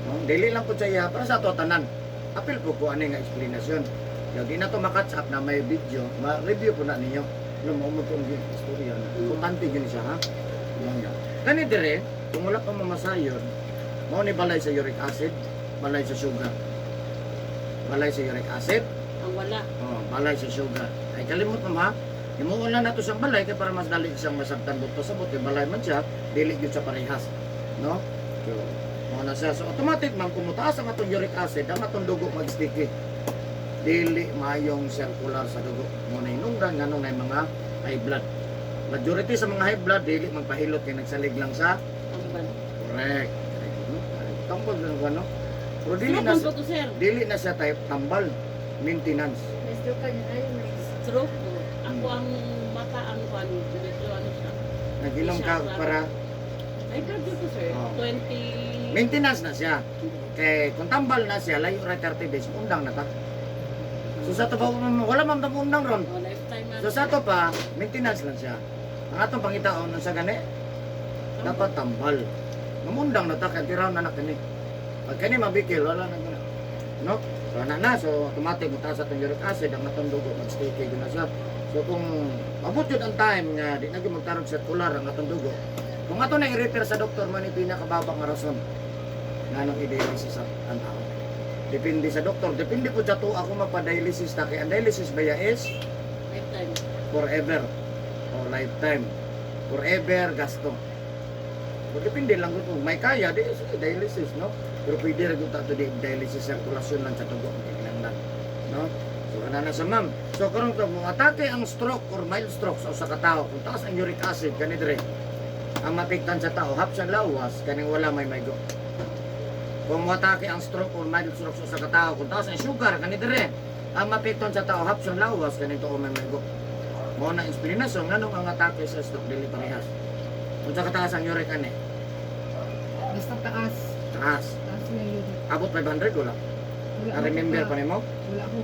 No? Dili lang po sa iya, para sa ato tanan. Apil po ko ani nga explanation. Yung di na to makatch up na may video, ma-review po na ninyo. Alam mo, mo itong istorya na. Importante yun siya, ha? Ano niya. Kani dire, kung wala pa mamasayon, mao ni balay sa uric acid, balay sa sugar. Balay sa uric acid, Ang wala. oh, balay sa sugar. Ay kalimot mo ha. Himuon lang nato siyang balay kay para mas dali siyang masabtan buto sa buti balay man siya, dili gyud sa parehas, no? So, mao Mao na siya. So automatic, ma'am, kung mutaas ang atong uric acid, ang atong dugo mag-sticky. Dili mayong circular sa dugo. Mao na hinungdan nganong na mga high blood. Majority sa mga high blood dili magpahilot kay nagsalig lang sa Tambal. Correct. Correct, no? Tambal na ba, no? Pero dili Stroke na man siya, po to, sir. dili na siya type tambal, maintenance. Na-stroke ka niya. Ay, may Stroke po. Ako ang mata ang kuan, medyo ano siya. Nagilom ka para Ay, blood yun to, sir. Oh. 20. Maintenance na siya. Kay kung tambal na siya, layo ra 30 days, undang na ta. So sa to pa, wala man ta undang ron. Oh, lifetime na. So sa to pa, maintenance lang siya. Ang atong pangitaon unsa gani? Dapat tambal. Mamundang na ta kay tiraw na na kani. Pag kani mabikil, wala na gana. No? So ana na, so automatic mo taas atong uric acid, ang atong dugo mag-sticky gyud na siya. So kung abot yun ang time nga di na gyud magtarog circular ang atong dugo. Kung ato na i-refer sa doktor man ni pinakababa nga rason nganong i-dialysis ang tao. Depende sa doktor, depende po sa tuwa kung magpa-dialysis ta kay ang dialysis baya is Lifetime. Forever o lifetime. Forever gasto. So, depende lang kung may kaya, di sige, dialysis, no? Pero pwede rin kung tato di dialysis, sirkulasyon lang sa dugo ang kinahanglan, no? So kana na sa ma'am. So karon kung atake ang stroke or mild stroke sa usa ka tawo, kung taas ang uric acid kani dire, ang mapiktan sa tao hap sa lawas kaning wala may maigo. Kung moatake ang stroke or mild stroke sa usa ka tawo, kung taas ang sugar kani dire, ang mapiktan sa tao hap sa lawas kaning tuo may maigo. Mao na eksplanasyon nganong ang atake sa stroke dili parehas. Unsa kataas ang uric ani? Basta taas. Taas. Taas na yun. Abot 500 wala. Wala Na remember pa nimo? Wala ko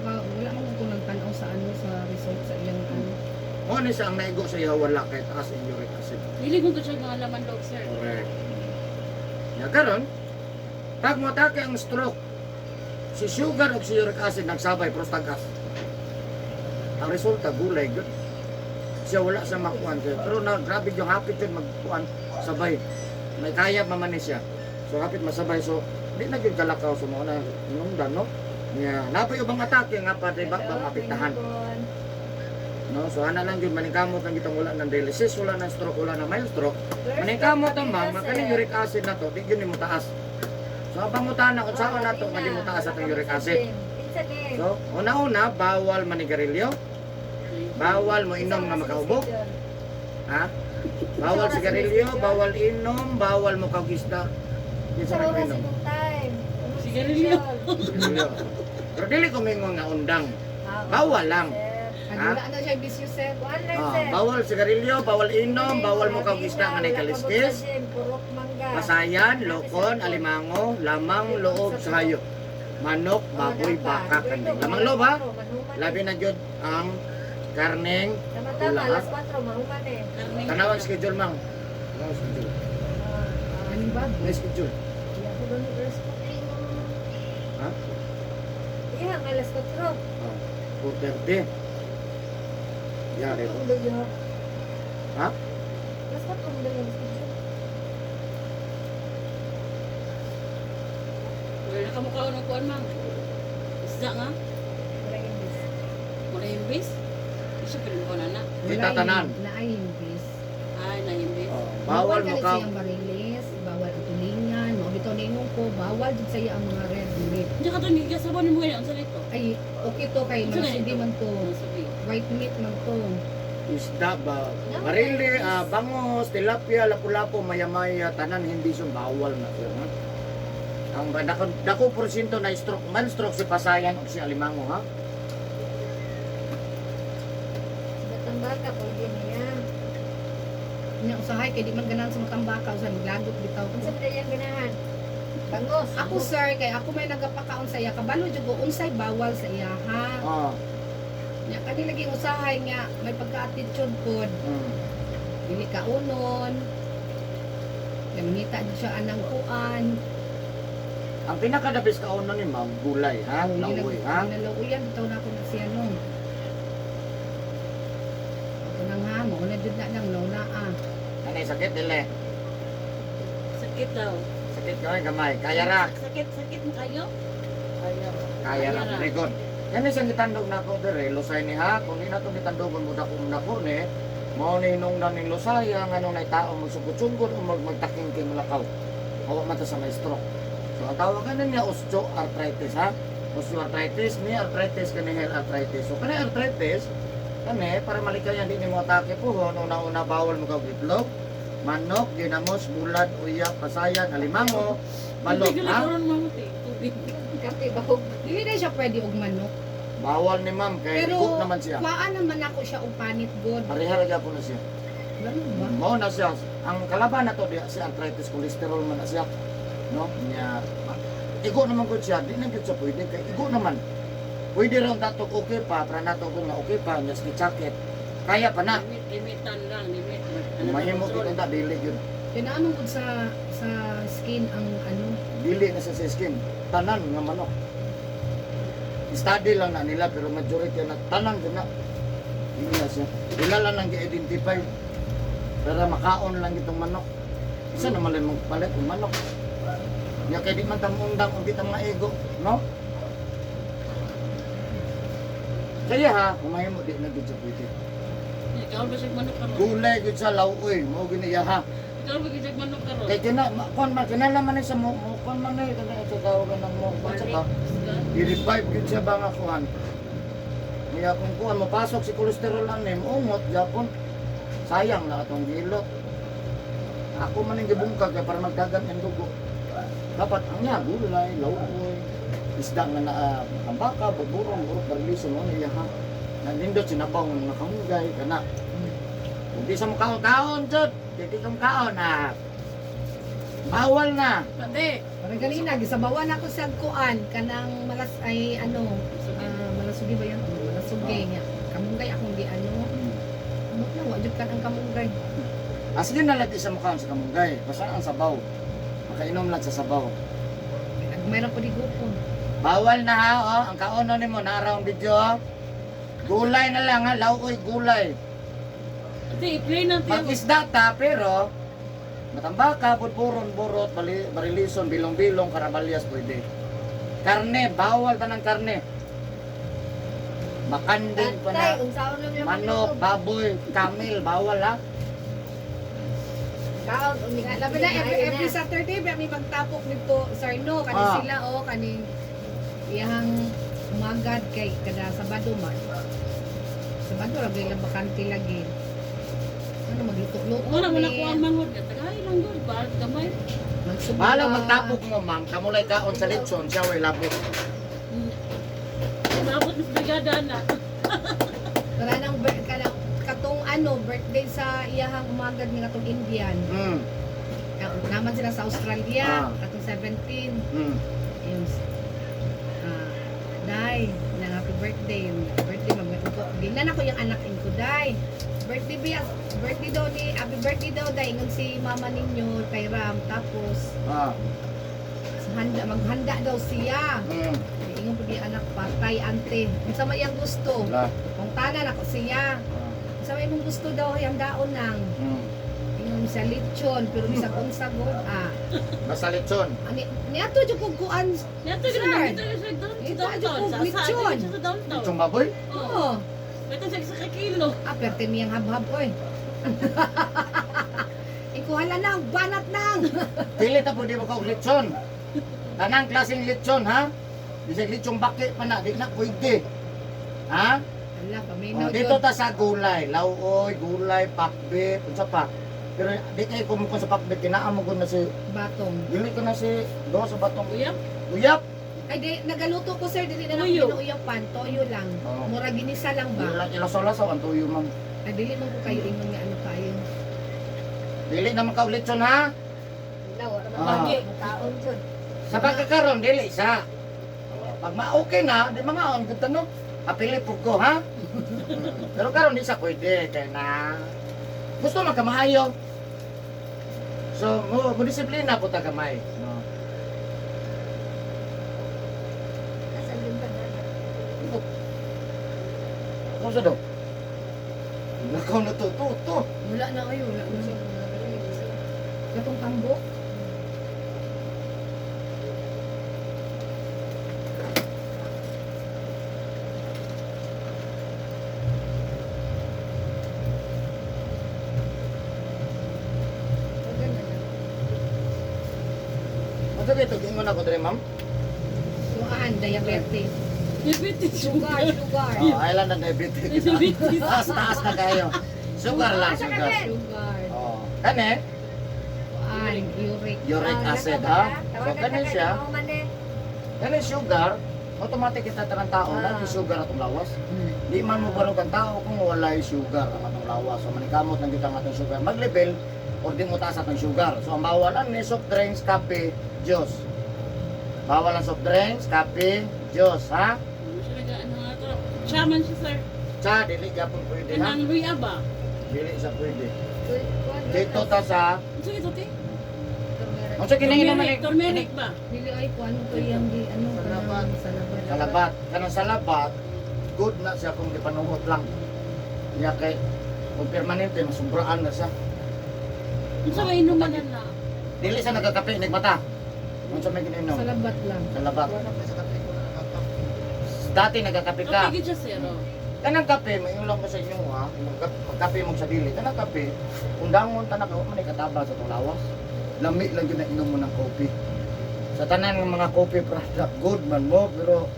ko nang tanaw sa ano sa result sa iyang ano. Mao ni siya ang naigo sa iya wala kay taas ang uric acid. Dili ko to siya nga laman loob, sir. Correct. Ya karon, pag moatake ang stroke, si sugar o si uric acid nagsabay pero tagas. Ang resulta gulay gyud. Siya wala sa makuan siya. Pero na grabe yung hapit yun magkuan sabay. May kaya man ni siya. So hapit masabay, so di na gyud kalakaw sa mga na nungdan, no. Nya napay ubang atake nga pa di ba ba mapiktahan, no? So ana lang gyud, maningkamot ang gitang wala ng dialysis, wala ng stroke, wala ng mild stroke. Maningkamot ang ma'am, makaning uric acid na to, di gyud nimo taas. So ang pangutana kung saan na to nga di mo taas atong uric acid. So una-una, bawal manigarilyo, bawal mo inom nga makaubo, ha? Bawal sigarilyo, bawal inom, bawal mo kagisda. Di sa Sa oras inom. imong time. Sigarilyo. Sigarilyo. Pero dili ko mingon nga undang. Bawal lang. Ay, Ha? wala na siya bisyo, sir. Kuan lang, Ah, sir. bawal sigarilyo, bawal inom, bawal mo kagisda nga nay kaliskis. Purok mangga. Pasayan, lokon, alimango, lamang loob sa hayop. Manok, baboy, baka, kanding. Lamang loob ha? Labi na jud ang karneng Tama-tama, pula, ha? alas 4, mahuman eh. Tanaw ang schedule, ma'am. Tanaw ang schedule. Anong ba? May schedule. Iya ko doon alas 4. Ha? Iya, ang alas 4. Oh, 4:30. Yeah, dito. Ano yun? Ha? Alas 4 mo daw yung schedule. Wala ka mukha ng kuan, ma'am. Isda nga. Wala yung bis. Wala yung bis. Siya pero ko na na. Kita tanan. Naay himbis. Ay, nahimbis. Oh, bawal mo kalit ka. sa iyang barilis, bawal ang tulingan, mao bitaw ningon ko, bawal jud sa iya ang mga red meat. Hindi ka to gigasabaw ni mo ganyan. Unsa nito? Ay, okay to kay Unsa mga na sudi ito? man to. Ano sabi? White meat man to. Isda ba? Barili, bangos, tilapia, lapu-lapu, maya-maya, tanan hindi siyang bawal na siya. Ha? Ang dako, dako porsyento na stroke, man stroke si pasayan o si alimango, ha? Sa batang baka, pwede niya. Nya usahay kay di man ganahan sa matambaka, usahay maglagot bitaw ko. Unsa ba yung ganahan? Bangos. Ako, sir, kay ako may nagapakaon sa iya, kabalo jud ko unsay bawal sa iya ha. Oh. Nya kani lagi usahay nga may pagka-attitude pod, dili kaunon. Kay mangita jud siya anang kuan. Ang pinakadabis kauno ni ma'am, gulay, ha? Lauoy, ha? Nalauyan bitaw na ako na siya no. Ako nang ha, mao na jud na lang nauna ah. Ano sakit, dili? Sakit daw. Sakit gamay, gamay. Kaya ra. Sakit, sakit mo kayo. Kaya ra. Very good. Yan isang gitandog na ako dire, lusay ni ha, kung di na ito gitandogon mo dako mo ni, mao ni nung naning lusaya, nga nung tao magsugod-sugod o magtakingking lakaw. Hawa man ta sa may stroke. So ang tawagan na niya osteoarthritis, ha? Osteoarthritis, ni arthritis kani hair arthritis. So kani arthritis kani para malikayan di nimo atake puhon, una-una bawal mo kag itlog, manok, ginamos, bulad, uyap, pasayan, alimango, balot, Tubig ha? karon mo te. Tubig. Kape bahog. Dili na siya pwede og manok. Bawal ni ma'am kay Pero igo naman siya. kuhaan naman ako siya og panit god. Pareha ra gyapon na siya. Ganun ba? Mao na siya. Ang kalaban na to diya si arthritis, cholesterol man na siya. No? Nya igo naman gud siya, di na gyud siya pwede kay igo naman. Pwede ra ang tatok okay pa, para nato kung nga okay pa, nya sakit. Kaya pa na. Limit, limitan lang, limit. Ano, Mahimo control. gid ta dili gyud. Kinaano gud sa skin ang ano? Dili na siya sa skin. Tanan nga manok. Study lang na nila pero majority na tanan gud na. Dili na siya. Ila lang ang gi-identify para makaon lang itong manok. Isa naman lang magpalit ng manok. Nya kay di man ta muundang og di ta mga ego, no? Kaya ha, kumahimo di na gud siya pwede. Ikaw ba siya manok karon? Gulay gud sa lawoy, mao gini iya ha. Ikaw ba siya manok karon? Kay kina ma- kuan man kinala man ni sa mo kuan man ni kana sa tawagan ng mo kuan sa ka. I-revive gyud siya ba nga kuan. Kaya kung kuan mapasok si cholesterol ang name, ungot gyapon. Sayang na atong gilot. Ako man ang gibungkag kay para magdagan ang dugo. Dapat ang niya gulay, lawoy, isda nga na kambaka, buburong, burok, barlison, mo niya ha. Nandindot sinabaw ng mga kamunggay, kana. Kung di sa mukhaon kaon, jud. Di kang kaon, ah. Bawal na. Pati. Parang ganina gisabawan ako sa kuan kanang malas ay ano, malasugi ba yan? Oh, malasugi niya. Kamunggay akong gi ano. Amot na wa jud kan ang kamunggay. Ah, sige na lang di sa mukhaon sa kamunggay. Basta ang sabaw. Makainom lang sa sabaw. Mayroon ko di gupon. Bawal na ha, oh. Ang kaono nimo naaraw ang video. Oh. Gulay na lang ha, lauoy gulay. Ate, i-play natin. Mag-isda ta pero matambaka, budburon, burot, barilison, bilong-bilong, karabalyas pwede. Karne, bawal ta ng karne. Makanding pa na. Tay, unsaon lang yung Manok, baboy, kamil, bawal ha. Kaon, umi. Labi na every Saturday ba may magtapok nito sir no kani sila oh kaning iyang umagad kay kada Sabado man. Sabado ra gyud lang bakante lagi. Ano magluto-luto. Wala mo na ni, kuha ang manghod. Tagay lang gud, bahal gamay. Magsugba. Bahala magtapok mo, ma'am. Kamulay kaon sa litson, siya way labot. Maabot mas brigada na. Wala nang kanang katong ano birthday sa iyahang umagad nga katong Indian. Naman sila sa Australia katong 17. Yun. Day, nang happy birthday. Yung birthday mag ko. Gingnan ako yung anak ko, day. Birthday biya, birthday daw ni, happy birthday daw day ingon si mama ninyo kay Ram. Tapos handa maghanda daw siya. Ingon pud yung anak patay ante. Unsa may iyang gusto? Wala. Kung tanan ako siya. Unsa may imong gusto daw yang daon nang. Ingon siya lechon pero bisag unsa gud ah. Basta litson. Ani niadto jud kog kuan. Yato Sir. gid na dito sa Ito, downtown. adyo Sa ko, lechon. sa downtown. Litsong baboy? Oo. Oo. May tan sa kilo. Ah, perte miyang habhab, oy. Ikuhala nang, banat nang. Pili ta po di mo ka og litson. Tanang klaseng litson, ha? Bisag litsong baki pa na, di na pwede. Ha? Ala, paminaw Oh, dito ta sa gulay, lauoy, gulay, pakbet, unsa pa. Pero di kay kumukon sa pakbet, kinaa mo gud na si Batong. dili ko na si do sa batong Uyap. uyap. Ay, di, nagaluto ko, sir. Dili na lang Tuyo. ginuuyapan. Toyo lang. Oo. Mura ginisa lang ba? Ilaso-laso ang tuyo, ma'am. Ay, dili man ko kayo ingon nga ano kayo. Dili naman ka og litson, ha? Lagi. Kaon jud. Sa pagkakaroon, dili sa. Pag ma-okay na, di mga on, gud tanong. Apili po ko, ha? Pero karon di sa pwede, kay na gusto man ka maayo. So, mo disiplina po ta gamay. No. Asa gyud ka na? Ano sa daw? Nakaw na to, to, to. Wala na kayo, wala na. Katong tambok. Unsa kay ito giingon ako diri, ma'am? Kuan, diabetes. Diabetes. Sugar, sugar. Oh, island ng diabetes. Diabetes. Taas, taas na kayo. Sugar lang, Asa ka, sugar. Ben? Sugar. Oh. Kani, Kuan, uric. uric Ah, acid, nasa ha? ba? So, Tawagan kani ka siya. kay Mama eh. Kani sugar, automatic kita tanang tao na Ah. yung sugar atong lawas. Di man mo barog ang tao kung walay sugar ang atong lawas. So manikamot lang kita ang atong sugar. Mag-level or di mo taas atong sugar. So ang bawal ang ni soft drinks, kape, juice. Bawal ang soft drinks, kape, juice, ha? Ano siya nag- ano nga to? Shaman siya, sir. Cha, dili gyapon pwede ha. Kanang luya ba? Dili sa pwede. Kuwan, Dito ta sa Unsa ito, te? Turmeric. Unsa kini naman Turmeric, turmeric ba? Dili ay kuan to yung di ano Salabat. kanang salabat. Salabat. Kanang salabat, good na siya kung gipanuot lang. Niya kay kung permanente masubraan na siya. Unsa may inuman na na? Dili siya nagkakape nagmata. Unsa may gininom? Salabat lang. Salabat. Wala na sa kape ko nakakap. Dati nagkakape ka. Kape gid siya, sir. Oh. Kanang kape, may lang ko sa inyo ha. Magkape mo sa dili. Kanang kape, kung dangon tanak wa man kataba sa itong lawas. Lami lang yun na inom mo ng kopi. Sa tanan ng mga coffee product, good man mo, pero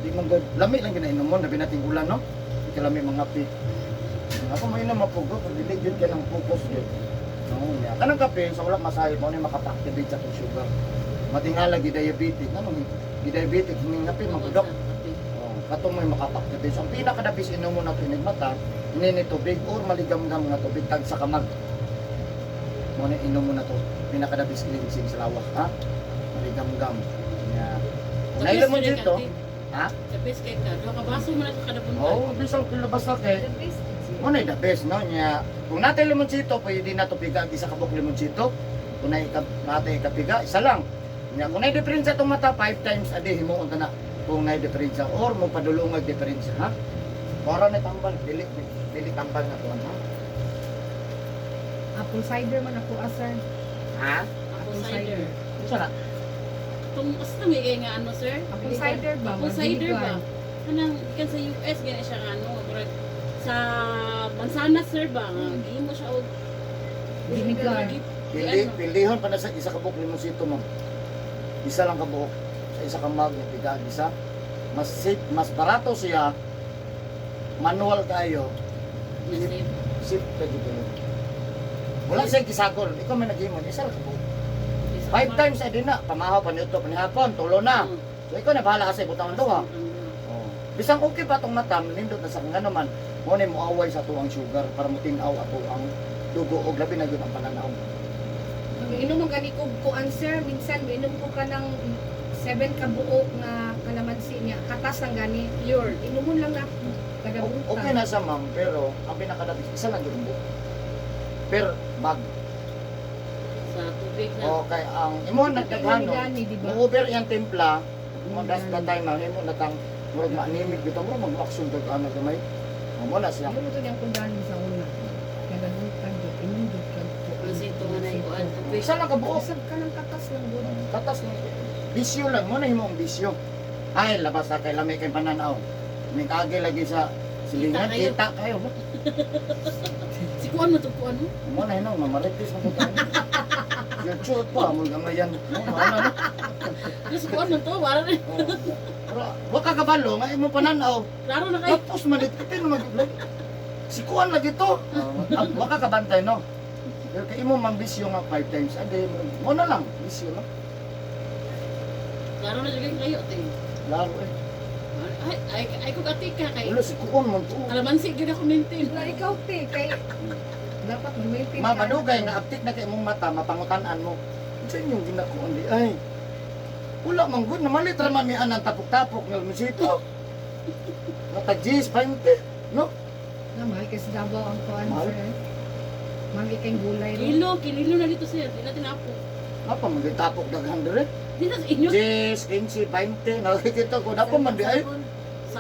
di man good. Lami lang yun na inom mo, nabi nating ulan, no? Di ka lami mga kape. Ako may inom mapugo, pag dili yun ka ng focus yun. No, niya. Kanang kape, sa wala masahe mo, ni makapactivate sa itong sugar. Matingala, gi-diabetic. Ano, gi-diabetic, hindi kape, magudok. Kape. Oh, katong may makapaktivate. So, ang pinakadapis inom mo na ito mata, ini ni tubig or maligamgam nga tubig tag sa kamag. Mo na inom mo na to. Pinakadapis cleansing sa lawas, ha? Maligamgam. Yeah. Kung Kapis nailam mo kay ka, dito, te. ha? Kapis kay ka. Duha ka baso mo na sa kada buntag. Oh, bisang kilabas na kay. The best. Mo na the best, no? Nya, kung natay limoncito, pwede na to piga ang isa ka buok limoncito. Kung nay natay kapiga, isa lang. Nya, kung nay diferensya itong mata, 5 times a day himuon ta na. Kung nay diferensya or mo padulongag diferensya, ha? Para na tambal, dili dili tambal na kuan, ha? Apple cider man ako asar. Ha? Apple cider. Unsa na? Itong basta may kay nga ano, sir? Apple cider ba? Apple cider ba? Kanang ikan sa US gani siya nga ano, murag sa mansanas sir ba nga gihimo siya og Vinegar. Pili, ano? pilihon pa na sa isa ka buok limoncito, ma'am. Isa lang ka buok sa isa ka mug, piga ang isa. Mas safe, mas barato siya. Manual kayo. Nasave. Sip ka dito yun. Wala siya gisagol. Ikaw may naghimon. Isa lang ka buok. Isa Five pa. times a day na. Pamahaw, panuto, panihapon, tulo na. So ikaw na bahala kasi butang duha. Oh. Bisang okay pa tong mata, nindot na sa nga naman, mo na moaway sa tuang sugar para mo tinaw ato ang dugo og labi na gyud ang pananaw. Inom mo gani ko kuan sir, minsan minom ko ka ng 7 ka buok nga kalamansi niya. Katas lang gani. Pure. Inumon lang na kada buntag. Okay na sa ma'am, pero ang pinakadabis, isa lang gyud ang buok. Per bag. Sa tubig na. Okay, ang imo nagdaghan no. Gani, di ba? Mo-over iyang timpla, mo that's the time na imo na tang murag ma-anemic bitaw mo mag-action kag ana gamay. Mo na siya. Ano mo to niyang kundahan sa una? Kada buntag jud inom jud kag kuan. Masito nga na ikuan tubig. Isa lang ka buok. Usab ka ng katas lang gud. Katas ni bisyo lang mo na himo ang bisyo. Ay labas na kay lami kay pananaw. Ni kagi lagi sa silingan Kita kayo. kita kayo. Si kuan mo to kuan mo. Mo na hino mamaritis na ko. Yung chut pa mo gamayan. Mo ano no. Si kuan mo to wala na. Oh. Pero wa ka kabalo nga imo pananaw. Klaro na kayo. Tapos malit ito mag si kuan lagi to. Wa ka kabantay no. Pero kay imo mang bisyo nga 5 times a day. Mo na lang bisyo no. Klaro na jud kayo te. Laro eh. Ay ay ay kog ati ka kay. Ulo si kuan man to. Kalamansi gyud ako maintain. Wala ikaw te kay dapat maintain Ma, madugay nga aptik na kay imong mata, mapangutan-an mo. Unsa inyong ginakuan di ay? Wala man gud namalit ra man mi anang tapok-tapok nga misito. Natag-gis 20, no? Na mahal kay sa Davao ang kuan Mahal? sir. Mahal kay gulay ro. Kilo, kinilo na dito sir. Di na tinapok. Napa man gyud tapok daghan dire. Di na sa inyo. 10, 15, 20, nakikita ko napa man di ay.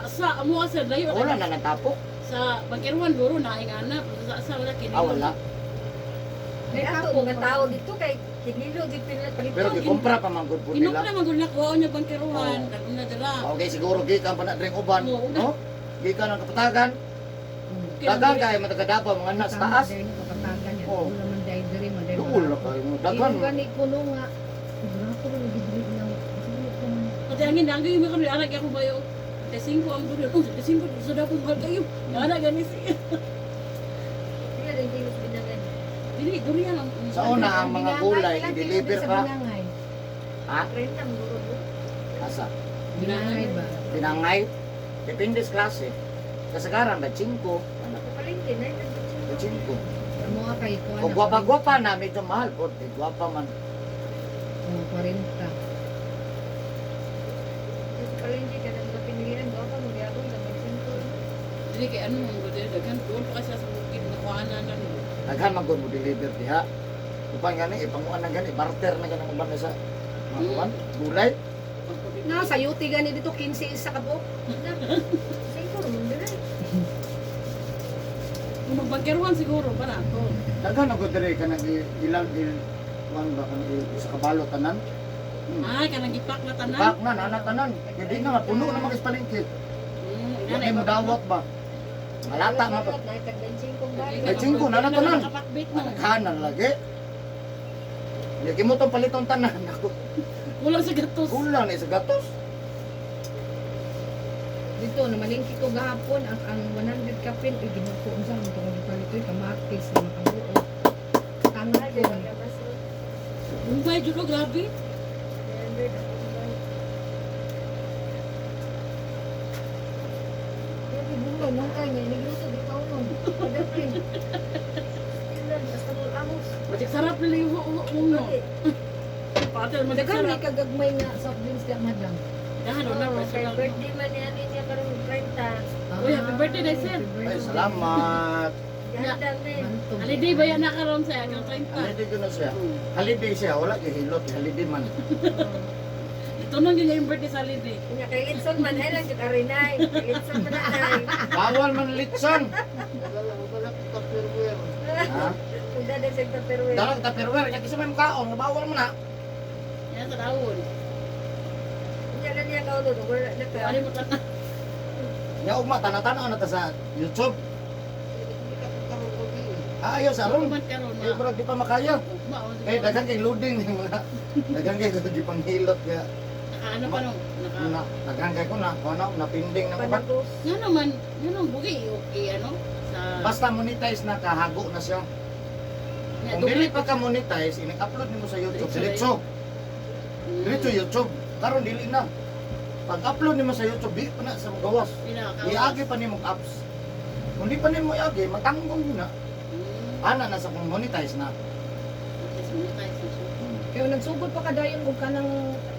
Sa amo sir layo. Wala na nang tapok. Sa Bangkeruan luro na ing ana sa wala kinilo. Ah, wala. May ato mga tao dito kay kinilo di pinalit. Pero gikumpra pa man gud po Inom nila. na man gud na kuha niya Bangkeruan, Oo. daghan na dala. Okay, siguro gikan pa na drink uban, Oo. no? Gikan ang kapatagan. Dagan kay matagadapaw mga nas Tama, taas. dahil no, kapatagan yan. Oo. Wala man dahil diri, man dahil Duol wala. na kayo mo. Daghan. Imo gani kuno nga Grabe ko lagi dili lang. Sige ko man. Pati ang hinangay yung kami anak ako bayo. 5 ang durian. Oh, 5 sa dapo mahal kayo. Ana gani siya. Pila din kilo sa Binangay. Dili durian ang Sa una, ang mga Binangay, gulay, ilang kilo i-deliver diri sa pa. Binangay? Ha? 30 ang guro. Asa? Binangay ba? Pinangay. Depende sa klase. Kasagaran, ba 5. Ano ko palengke na 5. Mo kay ko. Kung gwapa-gwapa na, medyo mahal po. Eh, gwapa man. Oh, 40. Sa palengke ka nang napinilian ko ako magyapon sa pagsinto. Dili kay ano mo dili daghan doon pa kasi sa bukid na kuanan na. Daghan man gud mo deliver diha. Upan gani, ipanguan na gani, barter na gani ang uban na sa mga kuwan, gulay. Na sayuti gani dito 15 isa ka buok. Singko mo dire. Kung magbangkeruhan siguro para to. Daghan na gud diri kanang ilang il kuwan ba kanang sa kabalo tanan. Ay kanang gipak na tanan. Pak na nana tanan. Hindi na mapuno na magis palengke. Inana Wala mo dawat ba? Malata man pa. Na tag 25 bali. Ay, singko, nana tanan. Nakapakbit mo. Daghan na lagi. Lagi mo tong paliton tanan. Ako, Kulang sa gatos. kulang na sa gatos. Dito namalingki ko gahapon ang 100 kapin uy ginuko unsa man tong gipalitoy kamatis na makabuo. Tangkong. Mumbai jud oh, grabe. Magic sarap nila yung no. Patel magic Daghan may sarap. kagagmay nga soft drinks di madam. Dahan na Oh, kay personal. birthday man ni ani niya karon 30. Uy, happy birthday, day, sir. Ay, salamat. Ganda men. Holiday ba yan na karon sa akong 30? Holiday ko na siya. Holiday siya, wala kay hilot, holiday man. Ito nang yun yung birthday sa holiday. Nya kay Litson man ay lang jud arinay. Kay Litson man ay. Bawal man litson. Wala ko tupperware. Ha? Kung dada sa tupperware. Dalag tupperware, nya kasi may mukaon, bawal man na. Yan sa daon. Nya na niya kaulo wala na ka. Ano mo tanan? Nya ugma tanatan na ta sa YouTube. Hindi ka ko karon gabi. Ah, ayaw sa ron. Man karon Eh, bro, di pa makaya. Ugma oh, Kay daghan kay loading yung mga daghan kay gipang hilot kaya Naka ano pa nung naka na daghan kay ko na kuno na pending na uban. Panagos. Nga naman, nga naman bugi okay ano sa Basta monetize na kahago na siya. Nga, Kung dili pa ka monetize, ini-upload nimo sa YouTube Diretso diretso. Diretso YouTube. Karon dili na. Pag upload nimo sa YouTube, di pa na sa magawas. Pinaka. Iagi pa nimo ang apps. Kung di pa nimo iagi, matanggong yun na. Ana na sa kung monetize na. Monetize na siya. Kaya nagsugod pa kadayon og kanang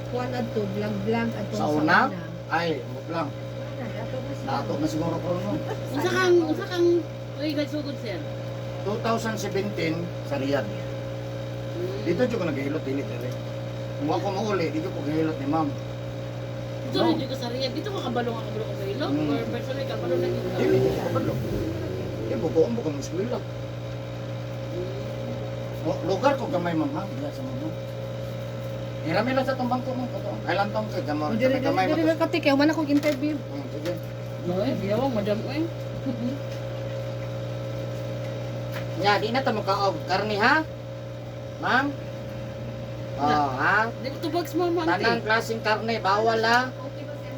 kuan adto vlog vlog adto Sa una? Ay, mo lang. Wala na ato mo siya. Nato na siguro ko no. Unsa kang uy nagsugod sir? 2017 sa Riyadh. Dito jud ko naghilot dili dili. Kung ako mauli, dito ko gahilot ni ma'am. Dito No. rin ko sa Riyadh. Dito ko kabalo nga kabalo ko sa ilog. Or personally kabalo na gyud ka. Dili ko kabalo. Di buko ang buko mo eskwela. O, lugar ko gamay ma'am ha, diya sa ma'am. Hirami lang sa tong bangko mo kato. Ay lang tong kay gamay Oh, dili gamay dili mo. kati kay man akong interview. Sige. No, eh, biyawang madam eh. Nya di na ta mokaog karni ha. Ma'am. Oh, ha. Di ko tubag sa mama Tanang ante. klaseng karne bawal ha. Okay ba sir?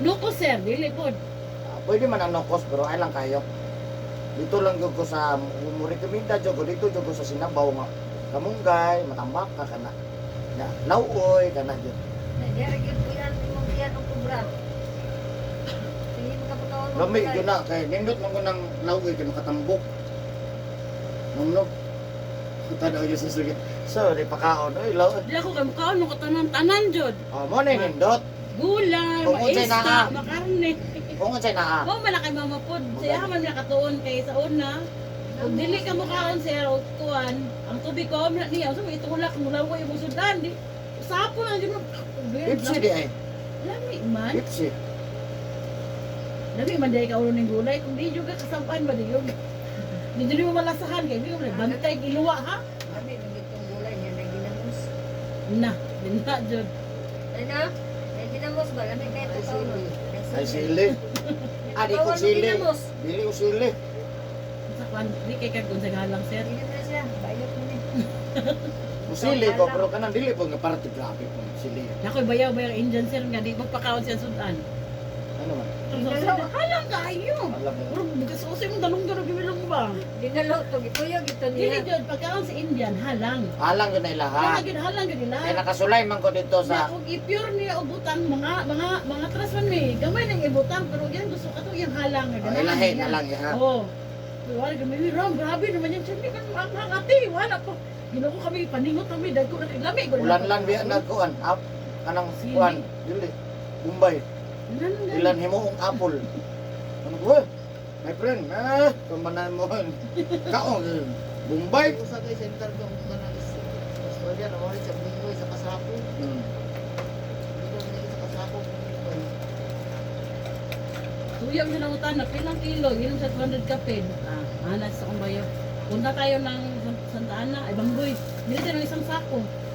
No ko sir, dili pod. Ah, pwede man ang nokos pero ay lang kayo. Dito lang gyud ko sa mo rekomenda jud ko dito jud ko sa sinabaw nga kamunggay, matambak ka kana. Ya, lauoy kana jud. Na diya gyud kuyan imong iyan og kubra. Sige makapakaon mo. Lami gyud na kay nindot man ko ng lauoy kay makatambok. Mamno. Tanaw gyud sa sige. Sorry pakaon oy lauoy. Di ako kay mukaon no ko tanan tanan jud. Oh, mo na nindot. Gulay, Kung unsay maista, naa. makarne. Kung unsay naa. Mo man na kay mama pod. Siya man nakatuon kay sa una. Kung dili ka mukaon sir og kuan, ang tubig ko na niya, so itulak mo laway mo sudan di. Sapo lang jud mo. Pipsi di ay. Lami man. Pipsi. Lami man dai ka ulo ning gulay kung di jud ka kasampan ba di jud. Di jud mo malasahan kay di mo bantay giluwa ha. Lami man gyud tong gulay niya na ginamos. Na, dinta jud. Ano? Ay ginamos ba lami kay to kauno. Ay sili. Ah, di ko Bawal mo sili. ginamos. Dili ko sili. Sa kwan di kay kag unsa halang sir. Dili na siya, bayot mo ni. Musili ko pero kanang dili po nga parte grabe po sili. Nakoy bayaw-bayaw Indian sir nga di magpakaon siya sudan. Ano man? Halang kayo. Alam mo. Pero bukas usay mong dalong-dalong gimilong ba? Dinalo to gituyog ito Dili niya. jud pagkaon sa Indian halang. Alang yun na ilaha. Halang gyud, halang gyud nila. Kaya nakasulay man ko dito Sa sa og i-pure niya og butang mga atras man mi. Gamay nang ibutang pero yan gusto ka to iyang halang nga Oh, ganahan ilahin niya. na lang ya. Oo. Wala kami ram, grabe naman yan. Siyempre kan ang ang ate, wala po. Ginoo kami paningot kami dagko na kay lami ko. Ulan lang biya nagkuan up kanang kuan dili. Bombay. Ilan himuong apple. Ano ko? Eh? My friend, kumanan mo. Kaon. Bombay. Usa kay center ko kanang Australia na wala sa Bingoy sa Kasako. Bingoy sa Kasako. Tuyaw siya ng utan na pilang kilo, inom sa 200 kape. Ah, anas sa kumbayo. Punta tayo ng Santa Ana, ay Banggoy. Bili tayo ng isang sako.